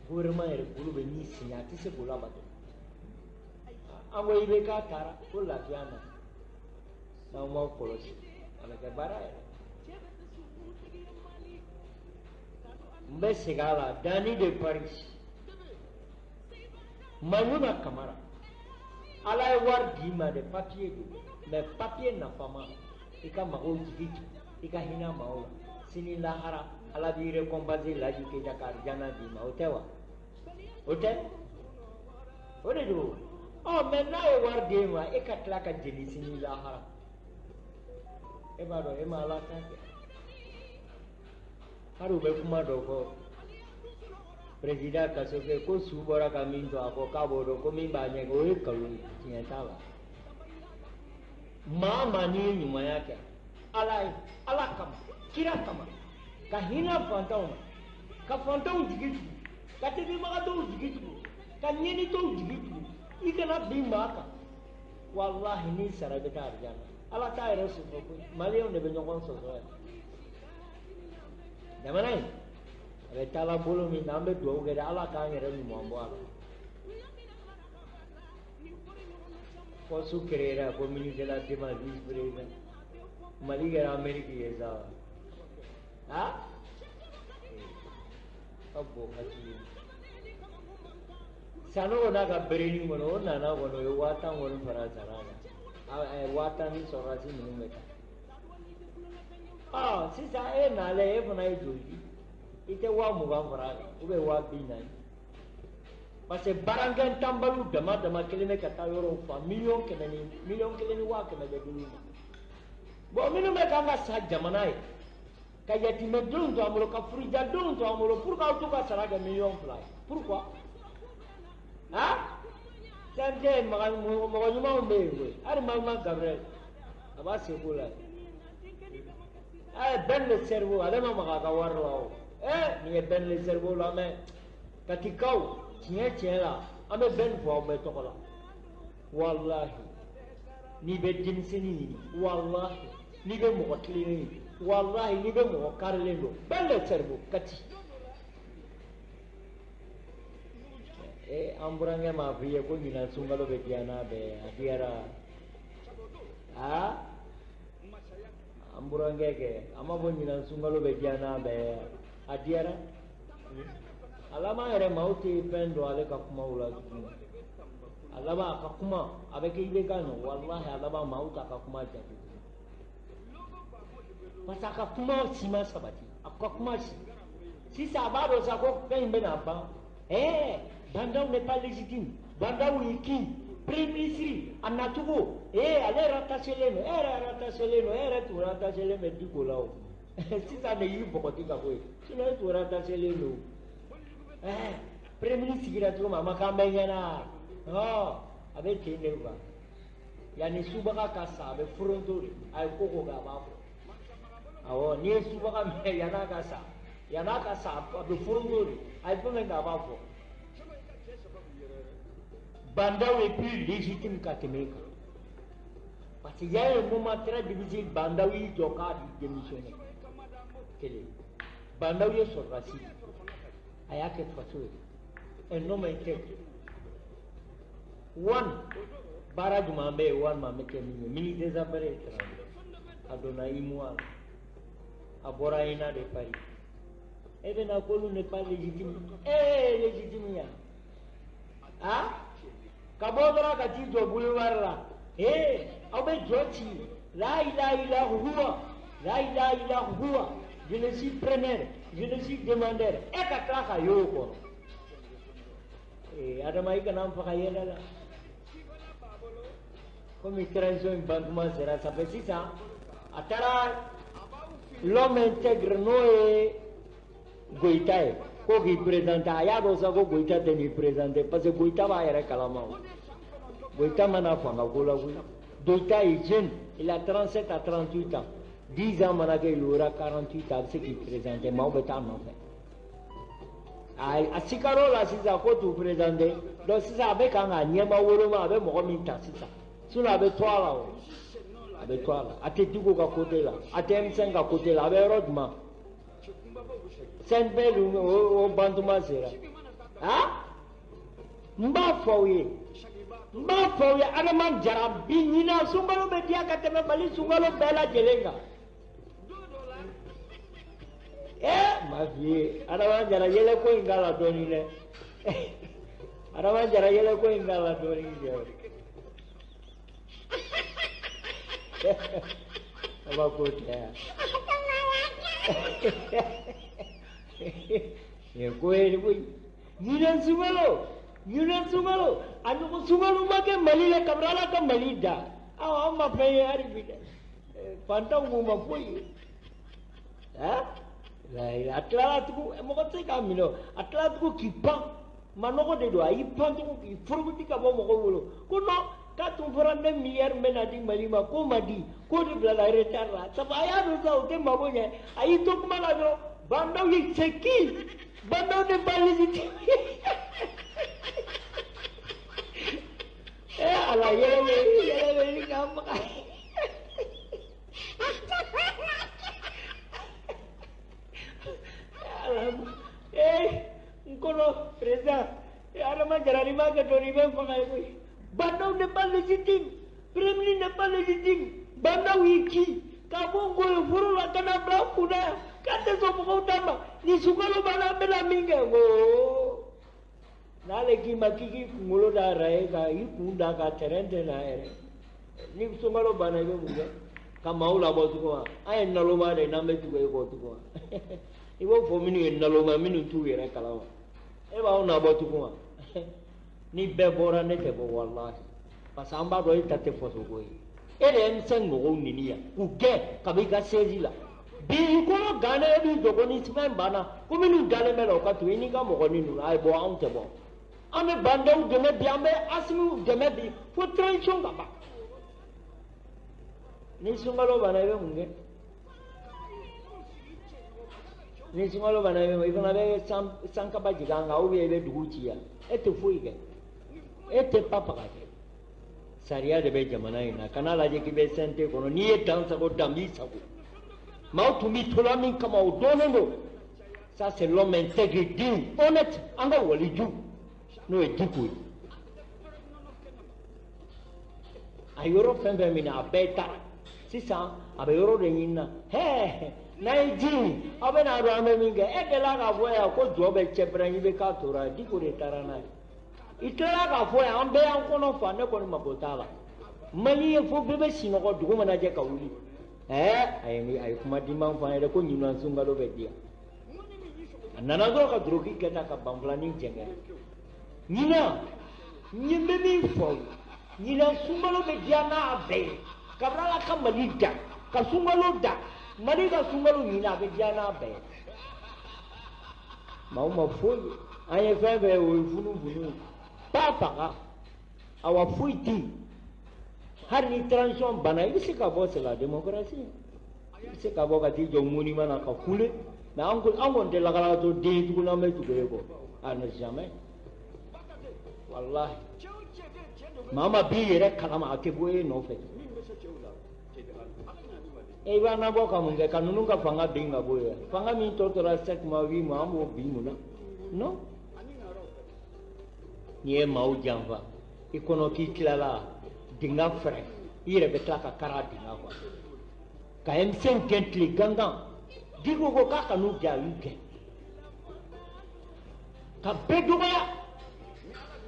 Gouvernement yɛrɛ bolo bɛ min signé, a tɛ se k'o labato. An ko IBK taara ko lafiya nana. N'aw m'aw kɔlɔsi, a bɛ kɛ baara yɛrɛ. N bɛ segin a la, Dani de Paris. Maimouna Kamara. Ala ye wari d'i ma de, papier don. Mais papier nafama, i ka magow jigi tugu, i ka hinɛ maaw la. Sini lahara, Ala b'i récompenser Laji Keita ka arijana d'i ma, o tɛ wa? O tɛ? O de don. Ɔ mais n'a ye wari d'e ma, e ka tila ka jeni sini lahara. E b'a dɔn e ma Ala ta kɛ. Hali u bɛ kuma dɔ fɔ. Président Kassogué ko su bɔra ka min to a kɔ k'a b'o dɔn ko min b'a ɲɛ o ye nkalon ye, tiɲɛ t'a la. Maa maa n'i ye ɲumanya kɛ Ala ye, Ala kama, kira kama, ka hinɛ fantanw na, ka fantanw jigi tugu, ka tɛgɛbagatɔw jigi tugu, ka ɲɛnitɔw jigi tugu, i kana bin maa kan. Walahi n'i sara i bɛ taa arijana. Ala t'a yɛrɛ sɔsɔ koyi, maliyɛnw de bɛ ɲɔgɔn sɔsɔ yan. Jamana in a bɛ taa la bolo min na, an bɛ dugawu kɛ dɛ, Ala k'an yɛrɛ ɲuman bɔ a la. Poste créera ko ministre de la défense, vice président. Mali kɛra Amérique ye sa wa? Ha? Ka bon hakili. Sanogo n'a ka berenin kɔnɔ, o nana kɔnɔ, o ye 50,000 kɔni fara sara kan. 50,000 ni sɔrɔdasi ninnu bɛ taa. Ɔ sisan e nalen, e fana ye joli di? I tɛ 20,000 fara a kan, ou bien 40,000. Parce que baarakɛ tanbaliw dama dama kelen bɛ ka taa yɔrɔw fa, 100,000 ni 1,100,000 bɛ d'olu ma. Bon minnu bɛ k'an ka sa jamana ye, ka yatimɛdenw to an bolo, ka furujadenw to an bolo, pour que aw t'u ka sara kɛ 2,000,000 ye. Pourquoi? Ah? CNT mɔgɔ ɲumanw bɛ yen koyi. Hali Magma Gabriel, a b'a seko la. Ben le cerveau, ale ma maga a ka wari la o. Nin ye Ben le cerveau la mɛ. Katikaw, tiɲɛ tiɲɛ la, an bɛ Ben fo aw bɛɛ tɔgɔ la. Walahi n'i bɛ denmisɛnnin ɲini, walahi n'i bɛ mɔgɔ tilennen ɲini, walahi n'i bɛ mɔgɔ karilen dɔn, bɛɛ le cerveau Kati. An burankɛ m'a f'i ye ko ɲinan sunkalo bɛ diya n'a bɛɛ ye, a diyara. Aa an burankɛ kɛ, a m'a fɔ ɲinan sunkalo bɛ diya n'a bɛɛ ye, a diyara. A laban yɛrɛ maaw tɛ fɛn dɔn ale ka kumaw la tuguni. A laban a ka kuma a bɛ kɛ IBK nɔ, walahi a laban maaw t'a ka kuma jate. Parce que a ka kuma si ma sabati, a ka kuma si. Sisan a b'a dɔn sa ko fɛn in bɛna ban. Bah N'Daw n'est pas légitime. Bah N'Daw ye qui? Premier ministre a nacogo, ale rattaché len don, e yɛrɛ rattaché len don, e yɛrɛ tun rattaché len bɛ Diko la o. Sisan de y'i bɔgɔti ka bɔ yen, sinon e tun rattaché len don. Premier ministre sigira cogo min a ma k'an bɛɛ ɲɛna. A bɛ ten de quoi. Yanni subaga ka sa a bɛ foronto de, a ye ko ko kɛ a b'a fɔ. Awɔ, n'i ye subaga minɛ yann'a ka sa, yann'a ka sa a bɛ foronto de, a ye fɛn fɛn kɛ a b'a fɔ. Bah N'Daw est plus légitime ka tɛmɛ e kan. Parce qu'il y a un moment très difficile, Bah N'Daw y'i jɔ k'a b'i démissionner. Kelen. Bah N'Daw ye sɔrɔdasi de ye. A y'a kɛ faso ye. Un homme intègre. One, baara jumɛn bɛ yen walima an bɛ kɛ min ye? Ministre des Affaires étrangères. A donna UMOA la. A bɔra ENA de Paris. E bɛna k'olu n'est pas légitime. E ye légitime ya? Ah? Ka bɔ dɔrɔn ka t'i jɔ boulevard la. Aw bɛ jɔ ci. La ilaha illa huwa. La ilaha illa huwa. Je ne suis preneur, je ne suis demandeur. E ka tila ka y'o kɔrɔ. Adama i kana n faga yɛlɛ la. Komi transition in ban tuma sera, ça fait sisan a taara l'homme intègre n'o ye Goïta ye ko k'i présenter, a y'a dɔn sa ko Goïta tɛ n'i présenter parce que Goïta b'a yɛrɛ kalama o. Goïta mana fanga ko la koyi. Goïta est jeune, il a 37 à 38 ans. 10 ans mana kɛ, il aura 48 ans, a bɛ se k'i présenter, maaw bɛ taa nɔfɛ. A sikar'o la sisan ko t'u présenter, donc sisan a bɛ kan ka ɲɛma woloma, a bɛ mɔgɔ min ta sisan. Sinon a bɛ to a la o. A bɛ to a la. A tɛ Diko ka côté la, a tɛ M5 ka côté la, a bɛ yɔrɔ jumɛn? CNP dun o bantuma sera. Ah? N b'a fɔ aw ye. N b'a fɔ aw ye Adama Jara bi ɲinan sunkalo bɛ diya ka tɛmɛ Mali sunkalo bɛɛ lajɛlen kan. Ma f'i ye Adama Jara yɛlɛko in k'a la dɔɔnin dɛ. Adama Jara yɛlɛko in k'a la dɔɔnin dɛ. Kabako tɛ yan. Nin ye ko ye koyi. Ɲinan sunkalo, ɲinan sunkalo, a ɲɔgɔn sunkalo ma kɛ Mali la kabini Ala ka Mali da. Awɔ, an ma fɛn ye hali bi dɛ. Fantanw k'u ma foyi ye. A tilala tugun, mɔgɔ tɛ se k'a minɛ o. A tilala tugun k'i pan. Manɔgɔ de don, a y'i pan tugun k'i furukuti ka bɔ mɔgɔw bolo. Ko non, k'a tun fɔra ne milliard bɛ na di Mali ma, k'o ma di, k'o de bilala retard la. Sabu a y'a dɔn sa o tɛ mago ɲɛ. A y'i to kuma la dɔrɔn, Bah N'Daw ye c'est qui? Bah N'Daw n'est pas légitime. Ala yɛlɛ bɛ yɛlɛ bɛ ni k'an faga. N kɔnɔ président, Adama Jara n'i m'a kɛ dɔɔnin i bɛ n faga ye koyi. Bah N'Daw n'est pas légitime. Premier ministre n'est pas légitime. Bah N'Daw y'i ci k'a bɔ Ngoyo foro la ka na bila n kunna yan k'a tɛ sɔn mɔgɔw ta ma. Ni sunkalo banna an bɛna min kɛ n ko n'ale k'i ma k'i k'i kunkolo da raye kan i kun da kan terrain tɛ na yɛrɛ. Ni sunkalo banna i bɛ mun kɛ? Ka maaw labɔ tugun wa? An ye naloma de ye n'an bɛ tugu e kɔ tugun wa? I b'o fɔ minnu ye naloma minnu t'u yɛrɛ kalama. E b'anw nabɔ tugun wa? Ni bɛɛ bɔra ne tɛ bɔ walahi. Parce que an b'a dɔn e ta tɛ fasoko ye. E de ye M5 mɔgɔw neni yan k'u gɛn ka bɔ i ka siège la. Bi i kɔnɔ gannen e b'i jɔ ko ni fɛn banna ko minnu dalen bɛ la o ka tugu i n'i ka mɔgɔnin ninnu a ye bɔ anw tɛ bɔ. An bɛ Bah N'Daw dɛmɛ bi, an bɛ Asimiw dɛmɛ bi fo transition ka ban. Ni sunkalo banna i bɛ mun kɛ? Ni sunkalo banna i bɛ i fana bɛ sankaba jigin an kan ou bien i bɛ dugu ci yan. E tɛ foyi kɛ. E tɛ pa paga kɛ. Sariya de bɛ jamana in na. Kana lajɛ k'i bɛ CNT kɔnɔ, n'i ye dan sago, dan b'i sago. Maaw tun b'i tola min kama, o dɔnnen don. Ça, c'est l'homme intègre, digne, honnête, an ka waliju n'o ye Diko ye. A yɔrɔ fɛn fɛn minɛ, a bɛɛ taara. Sisan a bɛ yɔrɔ de ɲini na. Hɛɛ, n'a ye ji min, aw bɛna dɔn an bɛ min kɛ. E delila k'a fɔ yan ko jɔ bɛ cɛpɛrɛn, i bɛ k'a tora. Diko de taara n'a ye. I tilala k'a fɔ yan, an bɛɛ y'an kɔnɔ fa, ne kɔni mako t'a la. Mali ye fo bɛɛ bɛ sunɔgɔ, dugu mana jɛ ka wuli. Ɛɛ, a ye kuma diman fɔ an ye dɛ, ko ɲinan sunkalo bɛ diya. A nana dɔrɔn ka doroki kɛ tan ka banfulanin jɛngɛ. Ɲinan, n bɛ min fɔ aw ye, ɲinan sunkalo bɛ diya n'a bɛɛ ye. Kabini Ala ka Mali da, ka sunkalo da, Mali ka sunkalo ɲinan a bɛ diya n'a bɛɛ ye. Maaw ma foyi ye. An ye fɛn fɛn ye, o ye funufunu ye. Ba faga, awa foyi tɛ yen. Hali ni transition banna, i bɛ se ka bɔ, c'est la démocratie. I bɛ se ka bɔ ka t'i jɔ monument na ka kule. Mais an kɔni tɛ lakalatɔ den ye tuguni, an bɛ tugu e kɔ. Ah non, jamais. Wallahi. Maa ma b'i yɛrɛ kalama, a tɛ bɔ e nɔfɛ. E b'a nabɔ ka mun kɛ? Ka ninnu ka fanga bin ka bɔ yen. Fanga min tɔ tora 7 mois, 8 mois, an b'o bin mun na? Non. N'i ye maaw janfa, i kɔnɔ k'i tilala dingɛ fɛrɛ, i yɛrɛ bɛ tila ka kara dingɛ kɔnɔ. Ka M5 gɛn tile gangan. Diko ko k'a ka n'u gɛn, a y'u gɛn. Ka bɛɛ dɔgɔya.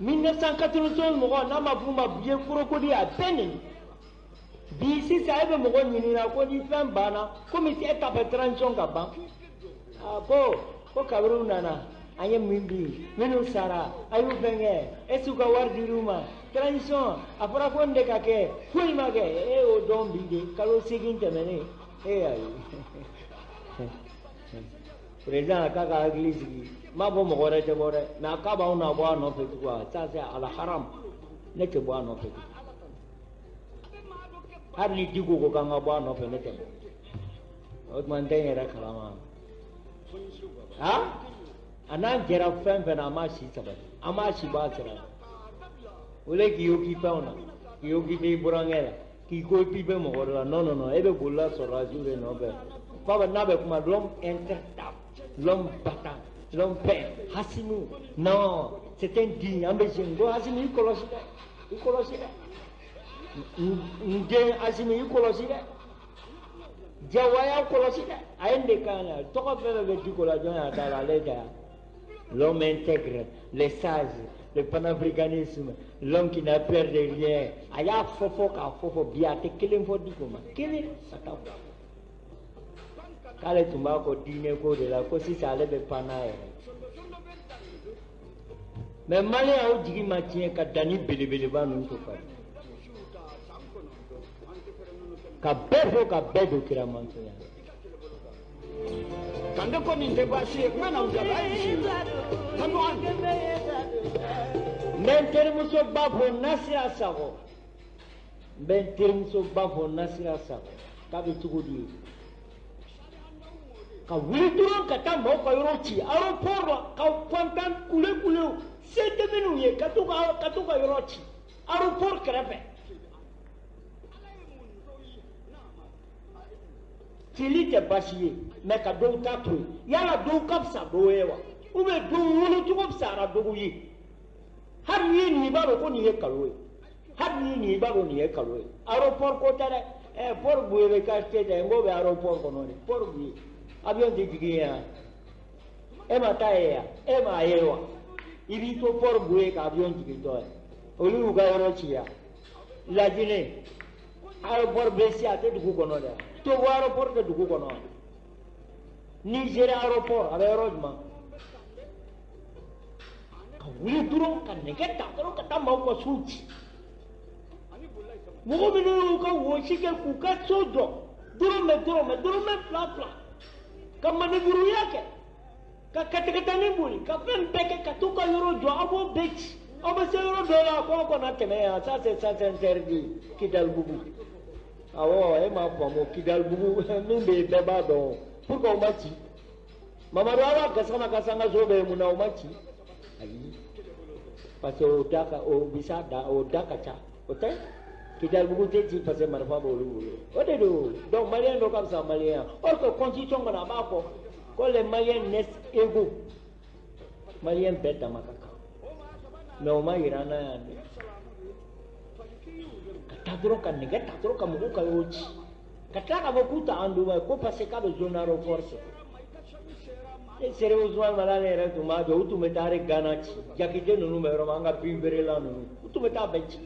1991 mɔgɔ n'a ma f'u ma biye crocodile, a bɛɛ neni. Bi sisan e bɛ mɔgɔ ɲininka ko ni fɛn banna, komi e ta fɛ transition ka ban. A ko kabini u nana, an ye min bi, minnu sara, a y'u fɛn kɛ, est ce que u ka wari dir'u ma? Transition, a fɔra ko nin de ka kɛ, foyi ma kɛ. E y'o dɔn bi de, kalo 8 tɛmɛnen, e ayi. Président k'a ka hakili sigi, n m'a fɔ mɔgɔ wɛrɛ tɛ bɔ dɛ, mais a k'a b'anw na bɔ a nɔfɛ tugun, ça c'est à la haram, ne tɛ bɔ a nɔfɛ tugun. Hali ni Diko ko k'an ka bɔ a nɔfɛ, ne tɛ bɔ. O tuma n tɛ n yɛrɛ kalama. Han? A n'an jɛra fɛn fɛn na, an m'a si sabati, an m'a si bɔ a sira la. O le k'i occupé anw na, k'i occupé i burankɛ la, k'i ko k'i bɛ mɔgɔ wɛrɛ la. Non, non, non, e bɛ bolila sɔrɔdasiw de nɔfɛ. F'a n'a bɛ kuma, l'homme intraitable, l'homme battant, l'homme père, Assimi, non, c'est un digne, an bɛ jeunes ko Assimi i kɔlɔsi dɛ, i kɔlɔsi dɛ. N den Assimi i kɔlɔsi dɛ. Jawaya kɔlɔsi dɛ. A ye nin de kan na, tɔgɔ fɛn fɛn bɛ Diko la, jɔn y'a d'a la, ale tɛ yan. L'homme intègre, les sages, le panafricanisme, l'homme qui n'a peur de rien. A y'a fɔ fɔ k'a fɔ fɔ bi, a tɛ kelen fɔ Diko ma, kelen ka taa fɔ. K'ale tun b'a kɔ diinɛ ko de la, ko sisan ale bɛ pan n'a yɛrɛ. Mais maliyɛn, aw jigi ma tiɲɛ ka danni belebeleba ninnu to ka ka bɛɛ fɔ ka bɛɛ don kira mantonya. Kande ko nin tɛ baasi ye, n bɛ na u jaabi, a ye bisimila. Kanu an. N bɛ n terimuso ba fo Nasira Sakɔ. N bɛ n terimuso ba fo Nasira Sakɔ. K'a bɛ cogo di ye? Ka wuli dɔrɔn ka taa maaw ka yɔrɔ ci aéroport la, ka fantan kule kulew se tɛ minnu ye, ka t'u ka yɔrɔ ci aéroport kɛrɛfɛ. Cili tɛ baasi ye, mais ka dɔw ta to yen. Yala dɔw ka fisa dɔw ye wa? Ou bien dɔw wolocogo fisayara dɔw ye? Hali n'i ye nin, i b'a dɔn ko nin ye nkalon ye. Hali n'i ye nin, i b'a dɔn nin ye nkalon ye. Aéroport ko tɛ dɛ. Ɛ, Port Bouye bɛ quartier tɛ, n k'o bɛ aéroport kɔnɔ de. Port Bouye. Avion tɛ jigin yen wa? E ma taa yen wa? E m'a ye wa? I b'i to Port Bouye ka avion jigintɔ ye. Olu y'u ka yɔrɔ ci yan. Lajinɛ, aéroport bɛ se, a tɛ dugu kɔnɔ dɛ. Togo aéroport tɛ dugu kɔnɔ. Nigéria aéroport a bɛ yɔrɔ jumɛn? Ka wuli dɔrɔn ka nɛgɛ ta dɔrɔn ka taa maaw ka sow ci. Mɔgɔ minnu y'u ka wɔsi kɛ k'u ka so jɔ, dɔrɔmɛ dɔrɔmɛ dɔrɔmɛ fila fila, ka maneburuya kɛ, ka katakatanin boli, ka fɛn bɛɛ kɛ ka t'u ka yɔrɔ jɔ, aw b'o bɛɛ ci. Aw bɛ se yɔrɔ dɔ la ko aw kana tɛmɛ yan, ça c'est sens interdit, Kidalibugu. Awɔ, e m'a faamu, Kidalibugu min bɛ yen bɛɛ b'a dɔn. Pourquoi o ma ci? Mamadu Awa Gasama ka sangaso bɛ yen, mun na o ma ci? Ayi, parce que o da ka o bisa da o da ka ca, o tɛ. Kidalibugu tɛ ci parce que marifa b'olu bolo. O de don. Donc malien dɔ ka fisa malien ye. Or que constitution kɔnɔ a b'a fɔ ko les maliens naissent égaux. Malien bɛɛ dama ka kan. Mais o ma yira an na yan dɛ. Ka taa dɔrɔn ka nɛgɛ ta dɔrɔn ka mɔgɔw ka yɔrɔ ci. Ka tila k'a fɔ k'u t'an d'u ma ko parce que k'a bɛ zone aéroport sɔrɔ. Ne Sere Ousmane Madani yɛrɛ tun b'a dɔn, u tun bɛ taa hali Gana ci. Jakite ninnu bɛ yɔrɔ min, an ka bin feerela ninnu, u tun bɛ taa bɛɛ ci.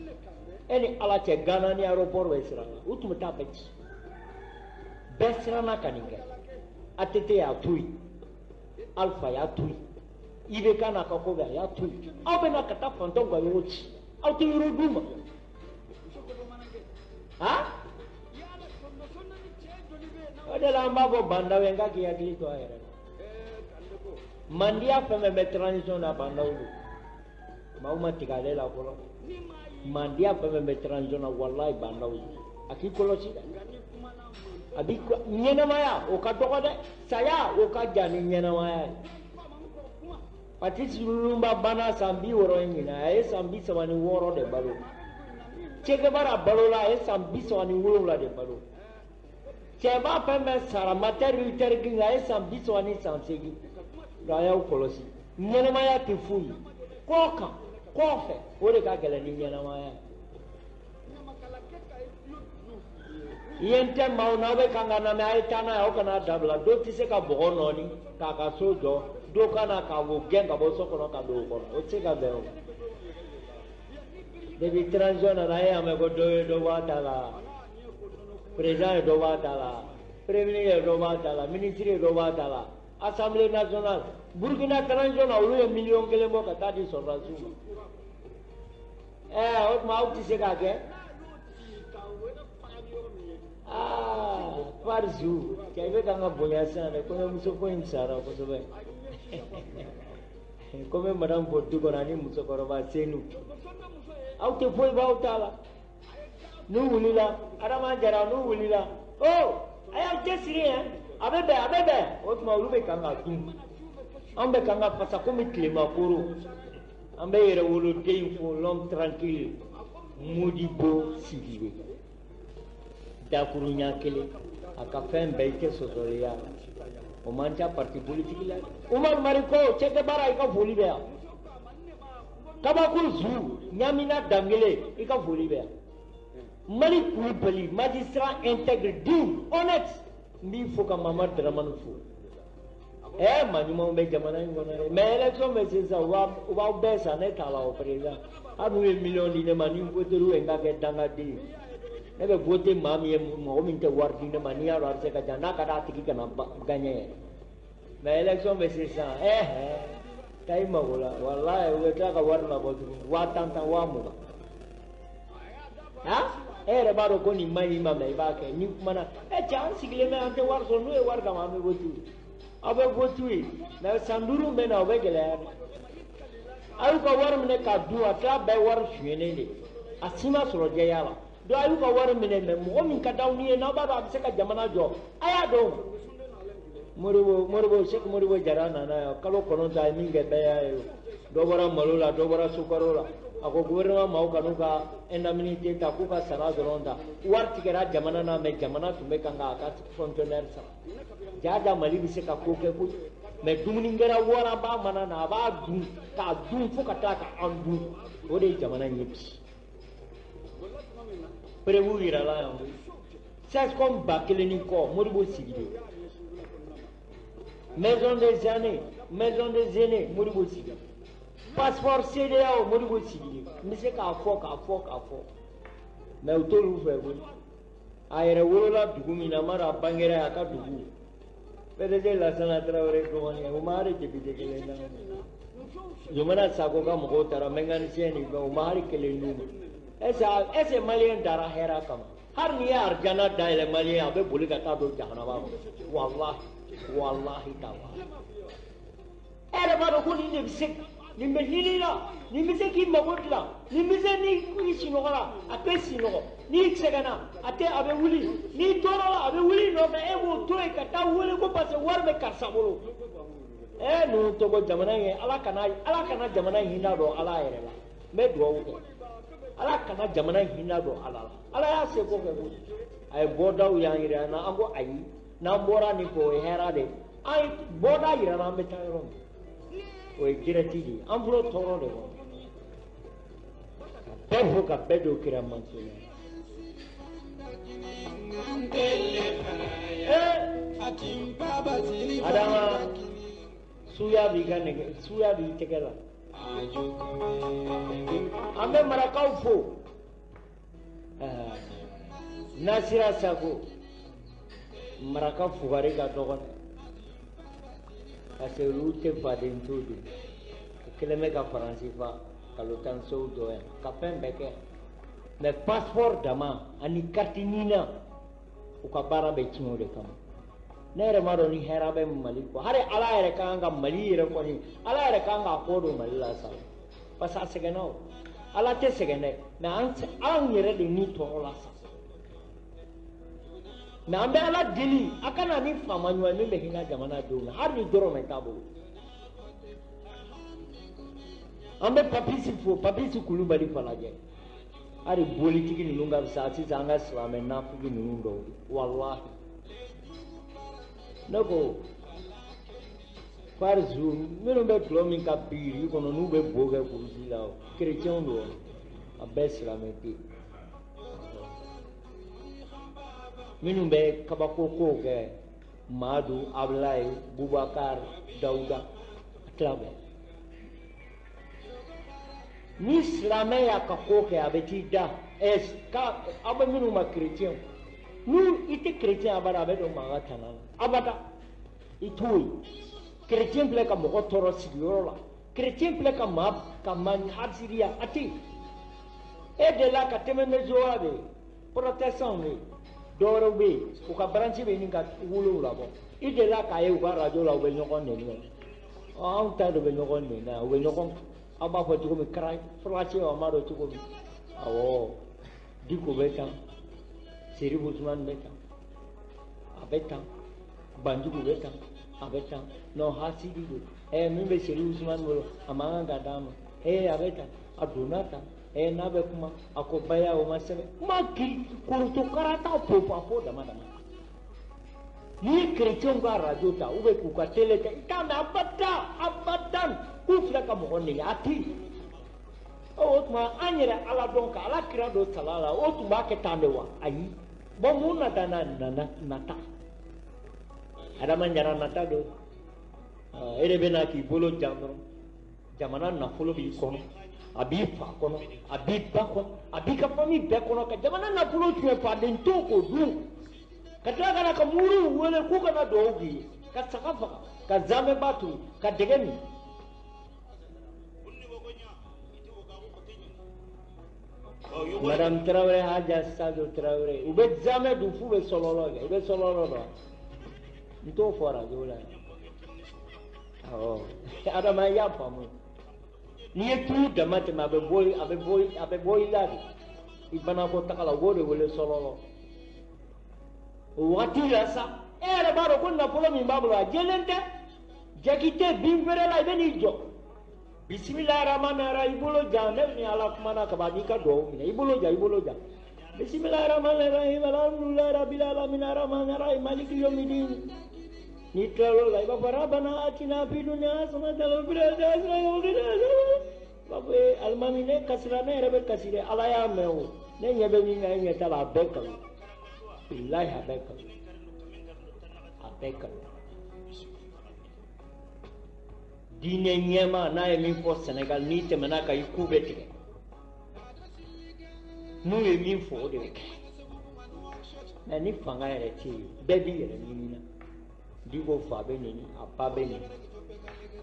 E ni Ala cɛ, Gana ni aéroport bɛ siran na, u tun bɛ taa bɛɛ ci. Bɛɛ siranna ka nin kɛ. ATT y'a to yen, Alpha y'a to yen, IBK n'a ka ko bɛɛ a y'a to yen. Aw bɛ na ka taa fantanw ka yɔrɔ ci, aw tɛ yɔrɔ d'u ma. Han? O de la an b'a fɔ Bandaw ye n k'a k'i hakili to a yɛrɛ la. Mandiya fɛn fɛn bɛ transition na, Bandaw don. Maaw ma tigɛ ale la fɔlɔ. Mandiya fɛn fɛn bɛ transition na, walayi Bandaw don. A k'i kɔlɔsi dɛ. A b'i ɲɛnamaya o ka dɔgɔ dɛ. Saya o ka jan ni ɲɛnamaya ye. Patrice Lumumba banna san 60 in ɲinan, a ye san 36 de balo. Che Guevara balola, a ye san 37 de balo. Cɛba fɛn fɛn sara, Martin Luther King a ye san 30 ni san 8. Donc a y'aw kɔlɔsi. Ɲɛnamaya tɛ foyi ye. Kɔ kan, kɔfɛ, o de ka gɛlɛn ni ɲɛnamaya ye. Yen tɛ maaw n'aw bɛ kan ka lamɛn, a ye taa n'a ye, aw kana dabila. Dɔ tɛ se ka bɔgɔ nɔɔni k'a ka so jɔ, dɔ ka na k'a wo gɛn ka bɔ so kɔnɔ ka don o kɔnɔ, o tɛ se ka bɛn o. Depuis transition nana, e y'a mɛn ko dɔ ye dɔ bɔ a ta la, président ye dɔ bɔ a ta la, premier ministre ye dɔ bɔ a ta la, ministre ye dɔ bɔ a ta la, assemblée nationale, Burkina transition na, olu ye 1 million bɔ ka taa di sɔrɔdasiw ma. Ɛɛ, o tuma aw tɛ se k'a kɛ? Aa, Farizu, cɛ i bɛ k'an ka bonya sisan dɛ, kɔɲɔmuso ko in fisayara kosɛbɛ. Ko n bɛ madame fo du kɔnɔ ani musokɔrɔba Senu. Aw tɛ foyi bɔ aw ta la. N'u wulila, Adama Jara n'u wulila, o a y'aw cɛsiri yɛn, a bɛ bɛn, a bɛ bɛn. O tuma olu bɛ kan ka dun. Anw bɛ kan ka fasa komi tilema koro. An bɛ yɛrɛwoloden fo, l'homme tranquille, Modibo Sidibe. Dakuruɲa kelen, a ka fɛn bɛɛ i tɛ sɔsɔli y'a la. O man ca parti politique la. Umar Mariko, cɛkɛbaara, i ka foli bɛ yan. Kabako Zu, Ɲamina Dangele, i ka foli bɛ yan. Mali Kulubali, magistrat intègre, digne, honnête, n b'i fo ka Mamadu Dramani fo. Ɛɛ, maa ɲumanw bɛ jamana in kɔnɔ dɛ, mais élection bɛ sisan, u b'aw bɛɛ san, ne t'a la o président. Hali n'u ye miliyɔn di ne ma, ni n voter'u ye n ka kɛ dangaden ye. Ne bɛ voter maa min ye, mɔgɔ min tɛ wari di ne ma, n'i y'a dɔn a bɛ se ka jan, n'a ka d'a tigi kana gagner yɛrɛ. Mais élection bɛ sisan, ɛɛ, taa i mago la, walayi u bɛ tila ka wari labɔ tuguni, 10 000 tan, 20 000. Han? E yɛrɛ b'a dɔn ko nin man ɲi i ma, mais i b'a kɛ. N'i kumana, ɛ cɛ, an sigilen bɛ, an tɛ wari sɔrɔ, n'u ye wari d'a ma, an bɛ voter. Aw bɛ voter ye, mais san 5 bɛ na, o bɛ gɛlɛya dɛ. A y'u ka wari minɛ k'a dun, a tila bɛɛ wari sonyɛnen de, a si ma sɔrɔ jɛya la. Donc a y'u ka wari minɛ, mais mɔgɔ min ka d'aw ni ye, n'aw b'a dɔn a bɛ se ka jamana jɔ, a y'a dɔn. Modibo, Modibo, Sɛki Modibo Jara nana yan kalo 9, a ye min kɛ bɛɛ y'a ye o. Dɔ bɔra malo la, dɔ bɔra sukaro la. A ko gouvernement maaw ka n'u ka indemnité ta, k'u ka sara dɔrɔn ta. Wari tigɛra jamana na, mais jamana tun bɛ kan k'a ka fonctionnaire sara. Jaa Mali bɛ se ka ko kɛ koyi. Mais dumuni kɛra waraba mana na, a b'a dun k'a dun fo ka tila ka an dun. O de ye jamana in ye bi. Preuve yirala yan koyi. CSCOM 1000 ni kɔ, Modibo Sidibe. Maison des aînés, maison des aînés, Modibo Sidibe. Passeport CEDEAO, Modibo Sidibe. N bɛ se k'a fɔ k'a fɔ k'a fɔ. Mais u t'olu fɛ koyi. A yɛrɛ wolola dugu min na, n m'a dɔn a bangera yen, a ka dugu. PDG Lasana Tarawele dɔgɔnin, u ma hali député kelen d'an ma. Zumana Sako ka mɔgɔw taara mécanicien ni fɛn, u ma hali kelen d'u ma. Est ce que malien dara hɛrɛ kama? Hali n'i ye arijana dayɛlɛ malien, a bɛ boli ka taa don jahanaba kɔnɔ. Walahi, walahi taala. E yɛrɛ b'a dɔn ko nin de bɛ se, nin bɛ hinɛ i la, nin bɛ se k'i mago dilan, nin bɛ se n'i sunɔgɔra a tɛ sunɔgɔ, n'i sɛgɛnna a tɛ, a bɛ wuli, n'i tɔɔrɔla a bɛ wuli i nɔfɛ, e b'o to yen ka taa wele ko parce que wari bɛ karisa bolo. Ɛ, ninnu tɔgɔ jamana in ye, Ala kana, Ala kana jamana in hinɛ dɔn Ala yɛrɛ la. N bɛ dugawu kɛ. Ala kana jamana hinɛ don Ala la. Ala y'a seko kɛ koyi. A ye bɔdaw y'an yira an na, an ko ayi, n'an bɔra nin fɛ o ye hɛrɛ de ye. An ye bɔda yira an na, an bɛ taa yɔrɔ min. O ye direct de ye. An filɛ tɔɔrɔ de kɔnɔ. Ka bɛɛ fo ka bɛɛ don kira manso la. Adama, suya b'i ka nɛgɛ, suya b'i tɛgɛ la. An bɛ marakaw fo. Nasira Sako, maraka fugari ka dɔgɔn dɛ. Parce que olu tɛ faden to dun. U kɛlen bɛ ka Faransi fa kalo tan sow jɔ yan, ka fɛn bɛɛ kɛ. Mais passeport dama ani carte NINA, u ka baara bɛ tiɲɛ o de kama. Ne yɛrɛ m'a dɔn ni hɛrɛ bɛ Mali kɔ. Hali Ala yɛrɛ ka kan ka Mali yɛrɛ kɔni, Ala yɛrɛ ka kan k'a kɔ don Mali la sa. Parce que a sɛgɛnna o. Ala tɛ sɛgɛn dɛ, mais anw yɛrɛ de ni tɔɔrɔ la sa. Mais an bɛ Ala deli, a ka na ni faama ɲuman ye min bɛ hinɛ jamana denw na, hali ni dɔrɔmɛ t'a bolo. An bɛ Papisi fo, Papisi Kulubali Falajɛ. Hali bolitigi ninnu ka fisa sisan an ka silamɛ nafigi ninnu dɔw ye, walahi. Ne ko par jour minnu bɛ dulɔ min ka biiri kɔnɔ n'u bɛ bo kɛ kurusi la o, kerecɛnw don, a bɛɛ silamɛ den. Minnu bɛ kabako kow kɛ, Madu, Abulayi, Bubakar, Dawuda, a tila bɛɛ. Ni silamɛ y'a ka ko kɛ, a bɛ t'i da. Ka aw bɛ minnu ma kerecɛnw, n'u i tɛ kerecɛn abada, a bɛ don maa ka tana la abada, i t'o ye. Kerecɛn filɛ ka mɔgɔ tɔɔrɔ sigiyɔrɔ la, kerecɛn filɛ ka maa ka maa hasiriya, a tɛ yen. E delila ka tɛmɛ bɛ zowa bɛ yen, protestant bɛ yen, dɔwɛrɛw bɛ yen, u ka branche bɛ ɲini ka wolonwula bɔ. I delila k'a ye u ka radio la, u bɛ ɲɔgɔn nɛni wa? Anw ta de bɛ ɲɔgɔn nɛni, u bɛ ɲɔgɔn, aw b'a fɔ cogo min, kara furacɛ, an b'a dɔn cogo min. Awɔ, Diko bɛ tan, Serifu Usumani bɛ tan, a bɛ tan, Banjugu bɛ tan, a bɛ tan. Non, hasidi don. Min bɛ Serifu Usumani bolo, a man kan ka d'a ma. A bɛ tan, a donna tan. N'a bɛ kuma, a ko baya o ma sɛbɛn. Kuma kiri koroto karata popapo dama dama. N'i ye kerecɛnw ka radio ta, ou bien k'u ka télé ta, i t'a mɛn abada abadan k'u filɛ ka mɔgɔ nɛni, a tɛ yen. O tuma an yɛrɛ Ala dɔn ka Ala kira don sala la, o tun b'a kɛ tan de wa? Ayi. Bon, mun nata n'a nana nata? Adama Jara nata don. E de bɛna k'i bolo jan dɔrɔn. Jamana nafolo b'i kɔnɔ, a b'i fa kɔnɔ, a b'i ba kɔnɔ, a b'i ka famille bɛɛ kɔnɔ, ka jamana nafolo tiɲɛ faden to k'o dun. Ka tila ka na ka muruw wele k'u kana duwawu k'i ye, ka saga faga, ka zamɛba turu, ka dɛgɛ min. Madame Traoré, Hadja Sadio Traoré, u bɛ zamɛ dun f'u bɛ sɔlɔlɔ kɛ, i bɛ sɔlɔlɔ dɔn? N t'o fɔ radio la yan. Awɔ, Adama i y'a faamu. N'i ye tulu dama tɛmɛ, a bɛ bɔ, a bɛ bɔ, a bɛ bɔ i la de. I banakɔ taga la, u b'o de wele sɔlɔlɔ. O wagati la sa, e yɛrɛ b'a dɔn ko nafolo min b'a bolo, a jɛlen tɛ. Jakite bin feere la, i bɛ n'i jɔ. Bisimilahi rahmani rahim, i bolo jan, ne ni Ala kumana kaban, a b'i ka duwawu minɛ. I bolo jan, i bolo jan. Bisimilahi rahmani rahim, alhamdulilahi rabbil alamin, arrahmani rahim, maliki yawmiddin. N'i tilal'o la, i b'a fɔ rabbana atina fi dunya hasanatan wa fil akhirati hasanatan wa qina adhaban nar. I b'a fɔ ee alimami, ne kasira, ne yɛrɛ bɛ kasi dɛ, Ala y'a mɛn o. Ne ɲɛ bɛ min kan, e ɲɛ t'a la, a bɛɛ kalon. Bilahi a bɛɛ kalon. A bɛɛ kalon. Diinɛ ɲɛmaa n'a ye min fɔ Senegal, n'i tɛmɛna ka i ku bɛ tigɛ. N'u ye min fɔ, o de bɛ kɛ. Mais ni fanga yɛrɛ tɛ yen, bɛɛ b'i yɛrɛ ɲini na. Diko fa bɛ neni, a ba bɛ neni.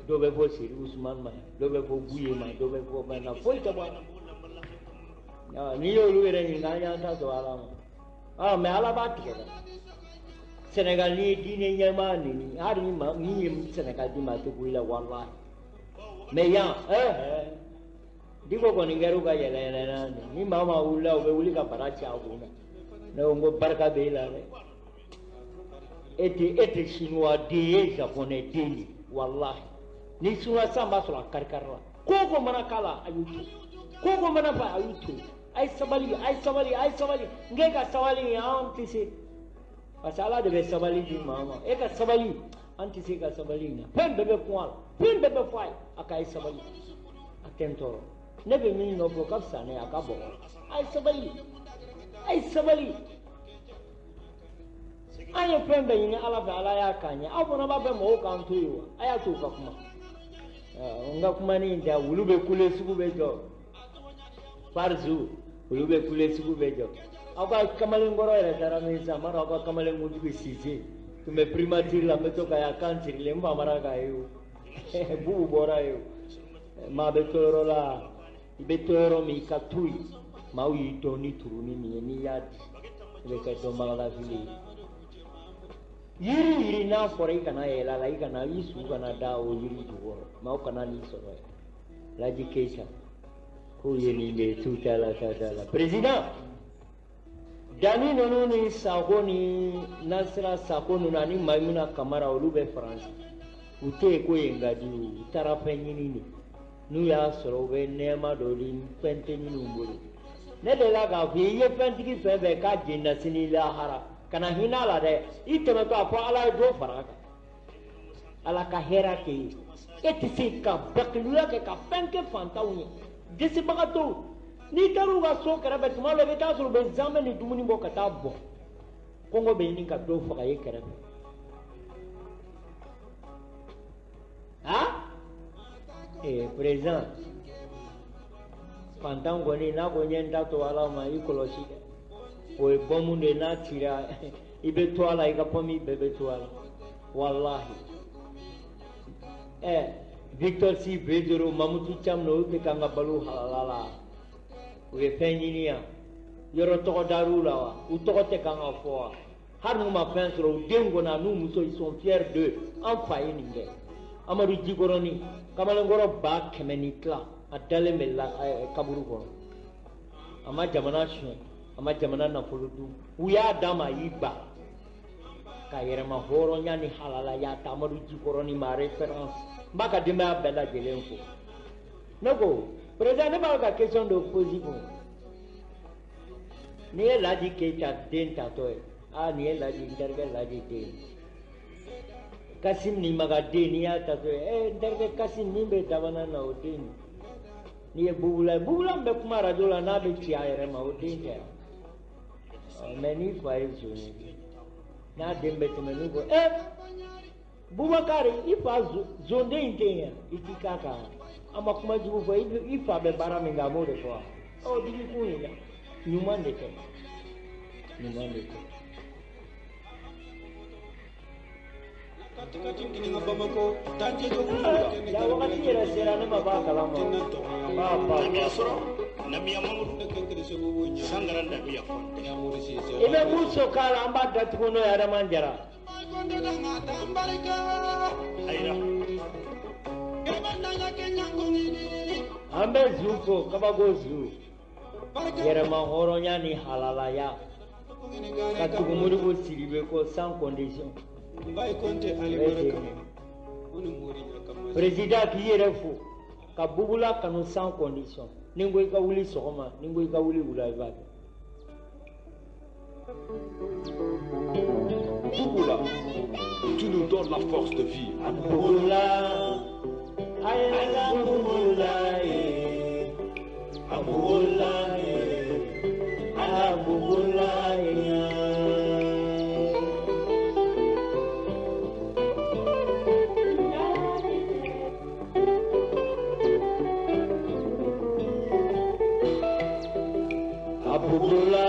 Dɔ bɛ fɔ Seri Usumani ma, dɔ bɛ fɔ Buye ma, dɔ bɛ fɔ Bana, foyi tɛ bɔ a la. N'i y'olu yɛrɛ ɲininka, an y'an ta sɔrɔ Ala ma. Mais Ala b'a tigɛ dɛ. Senegal n'i ye diinɛ ɲɛmaa neni, hali ni maa min ye Senegal d'i ma, a tɛ bɔ i la walahi. Mais yan, Diko kɔni kɛra u ka yɛlɛ yɛlɛ na, ni maa maa wulila, u bɛ wuli ka bara ci a kun na. Ne ko n ko barika bɛ e la dɛ. E tɛ chinois den ye, japonais den de, walahi. Ni chinois san b'a sɔrɔ a kari kari la. Ko o ko mana k'a la, a y'u to. Ko o ko mana fɔ, a y'u to. A ye sabali, a ye sabali, a ye sabali. N k'e ka sabali, an tɛ se. Parce que Ala de bɛ sabali di maa ma. E ka sabali, an tɛ se ka sabali in na. Fɛn bɛɛ bɛ kun a la, fɛn bɛɛ bɛ fɔ a ye. A ka ye sabali, a tɛ n tɔɔrɔ. Ne bɛ min nɔfɛ o ka fisa ne ye, a ka bɔgɔ. A ye sabali, a ye sabali. An ye fɛn bɛɛ ɲini Ala fɛ, Ala y'a k'an ye. Aw fana b'a fɛ mɔgɔw k'an to yen wa? A y'a to u ka kuma. N ka kuma ni in tɛ, wulu bɛ kule sugu bɛ jɔ. Parizu, wulu bɛ kule sugu bɛ jɔ. Aw ka kamalenkɔrɔ yɛrɛ taara min sisan, n b'a dɔn aw ka kamalenkuntigi Sise tun bɛ primature la, n bɛ to ka y'a kan sirilen, n famara k'a ye o. Bubu bɔra yen o. Maa bɛ to yɔrɔ la, i bɛ to yɔrɔ min i ka to yen. Maaw y'i dɔn ni turunin min ye, n'i y'a di, i bɛ kɛ dɔnbagalafili ye. Yiri yiri n'a fɔra i kana yɛlɛ a la, i kana i su kana da o yiri jukɔrɔ, maaw kana n'i sɔrɔ yen. Laji Keita, k'o ye nin de ye, tu t'a la, ta t'a la. Président, Dani ninnu ni Sako ni Nasira Sako ninnu ani Mayimuna Kamara, olu bɛ Faransi. U tɛ yen ko yen ka di u, u taara fɛn ɲini de. N'u y'a sɔrɔ u bɛ nɛɛma dɔ di, fɛn tɛ minnu bolo. Ne delila k'a f'i ye, i ye fɛntigi fɛn fɛn k'a jenina sini lahara, kana hinɛ a la dɛ, i tɛmɛtɔ a fɔ Ala ye dɔ fara a kan. Ala ka hɛrɛ kɛ ye. E tɛ se ka bakiluya kɛ ka fɛn kɛ fantanw ye, dɛsɛbagatɔw. N'i taara u ka so kɛrɛfɛ tuma dɔ la, i bɛ taa sɔrɔ u bɛ zamɛ ni dumuni bɔ ka taa bɔn. Kɔngɔ bɛ ɲini ka dɔw faga e kɛrɛfɛ. Han? Ee président, fantan kɔni n'a ko n ye n ta to Ala ma, i kɔlɔsi dɛ. O ye bɔnmu de ye, n'a cira i bɛ to a la, i ka famille bɛɛ bɛ to a la. Walahi. Victor Si Bezoro, Mamutu Camu, olu tɛ k'an ka balo halala la. U ye fɛn ɲini yan. Yɔrɔ tɔgɔ dar'u la wa? U tɔgɔ tɛ kan ka fɔ wa? Hali n'u ma fɛn sɔrɔ, u denw kɔni a n'u muso, ils sont fiers d'eux. An fa ye nin kɛ. Amadu Jikɔrɔni, kamalenkɔrɔ 100 000 ni tila, a dalen bɛ la kaburu kɔnɔ. A ma jamana suɲɛ, a ma jamana nafolo dun. U y'a d'a ma, a y'i ban. Ka yɛrɛma hɔrɔnya ni halalaya ta Amadu Jikɔrɔni ma référence. N b'a ka denbaya bɛɛ lajɛlen fo. Ne ko, président, ne b'a ka question dɔ poser kun. N'i ye Laji Keita den tatɔ ye, aa nin ye Laji, n terikɛ Laji den ye. Kasim ni Maga den, n'i y'a tatɔ ye, n terikɛ Kasim min bɛ Dabana na, o den. N'i ye Bubula ye, Bubula min bɛ kuma radio la n'a bɛ ci a yɛrɛ ma, o den tɛ yan. Mais n'i fa ye zon ye, n'a den bɛ tɛmɛ, n'u ko, Bubakari, i fa zonden in tɛ yen, i t'i k'a kan. An ma kuma jugu fɔ, i fa bɛ baara min kɛ, a m'o de fɔ wa? Ɔ, digi kun ye ɲuman de kɛ, ɲuman de kɛ. Ja wagati yɛrɛ sera, ne ma b'a kalama. Ba ba. I bɛ mun so k'a la, an b'a datugu n'o ye Adama Jara. An bɛ zu fo, kabako zu. Yɛrɛma hɔrɔnya ni halalaya. Ka tugu Modibo Sidibe kɔ sans condition. Président k'i yɛrɛ fo, ka Bubula kanu sans condition. Ni n ko i ka wuli sɔgɔma, ni n ko i ka wuli wula, i b'a kɛ. Bouboula, tu nous donnes la force de vivre. Bouboula, ayala Bouboula, eh. Bouboula, eh. Ala Bouboula, eh. Bouboula,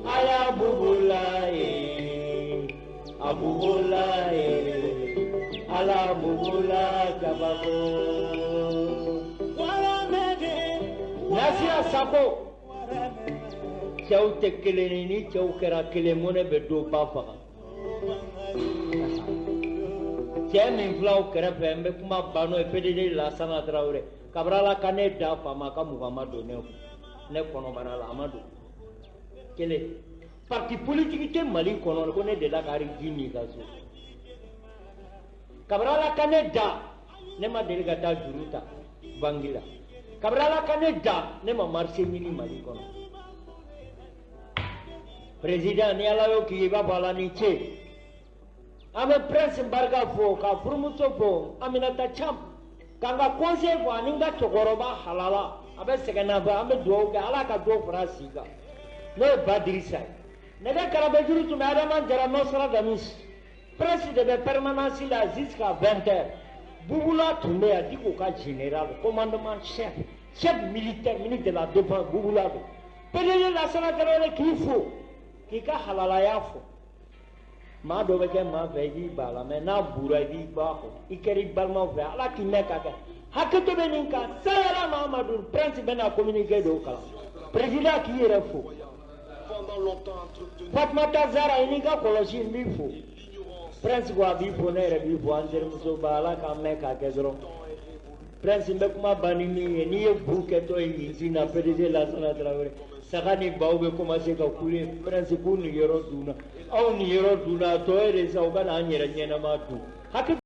aya Bouboula, eh. Bouboula, eh. Ala Bouboula, kabako. Nasira Sako. Cɛw tɛ kelen ye, ni cɛw kɛra kelen, mɔnɛ bɛ dɔ ba faga. Cɛ min filɛ aw kɛrɛfɛ, n bɛ kuma ban n'o ye, PDG Lasana Tarawele. Kabini Ala ka ne da fa ma, ka mugan ma don ne kun. Ne kɔnɔbara la, a ma don. Kelen. Parti politique tɛ Mali kɔnɔ ko ne delila ka ji min ka so. Kabini Ala ka ne da, ne ma deli ka taa juru ta banki la. Kabini Ala ka ne da, ne ma marché ɲini Mali kɔnɔ. Président, ni Ala y'o k'i ye, i b'a fɔ Ala ni ce. An bɛ Prince barika fo, ka furumuso fo, Aminata Cham, k'an ka conseil fo, ani n ka cɛkɔrɔba halala, a bɛ sɛgɛn na fɛ, an bɛ dugawu kɛ Ala ka dɔ fara a si kan, n'o ye Badirisa ye. Nɛgɛ karabɛjuru tun bɛ Adama Jara Nostradamus. Prince de bɛ permanence la jusqu'à 20 heures. Bubula tun bɛ yan, Diko ka général, commandement chef, chef militaire, ministre de la défense, Bubula don. PDG Lasana Tarawele k'i fo, k'i ka halalaya fo. Maa dɔ bɛ kɛ maa fɛ, i b'i ba la, mɛ n'a bura i b'i ba kɔ. I kɛra i balimaw fɛ, Ala k'i mɛn ka kɛ. Hakɛto bɛ nin kan, Sayala Mahamadu, Prince bɛna communiqué dɔw kalan. Président k'i yɛrɛ fo. Fatumata Zara, i n'i ka kɔlɔsi, n b'i fo. Prince ko a b'i fo, ne yɛrɛ b'i fo, an terimuso ba, Ala k'an mɛn k'a kɛ dɔrɔn. Prince, n bɛ kuma ban ni min ye, n'i ye bu kɛtɔ ye nin na, PDG Lasana Tarawele, saga ni baw bɛ commencer ka kule. Prince k'u niyɔrɔ dunna, aw niyɔrɔ dunna, a tɔ ye de sa, u ka n'an yɛrɛ ɲɛnama dun. Hakɛ.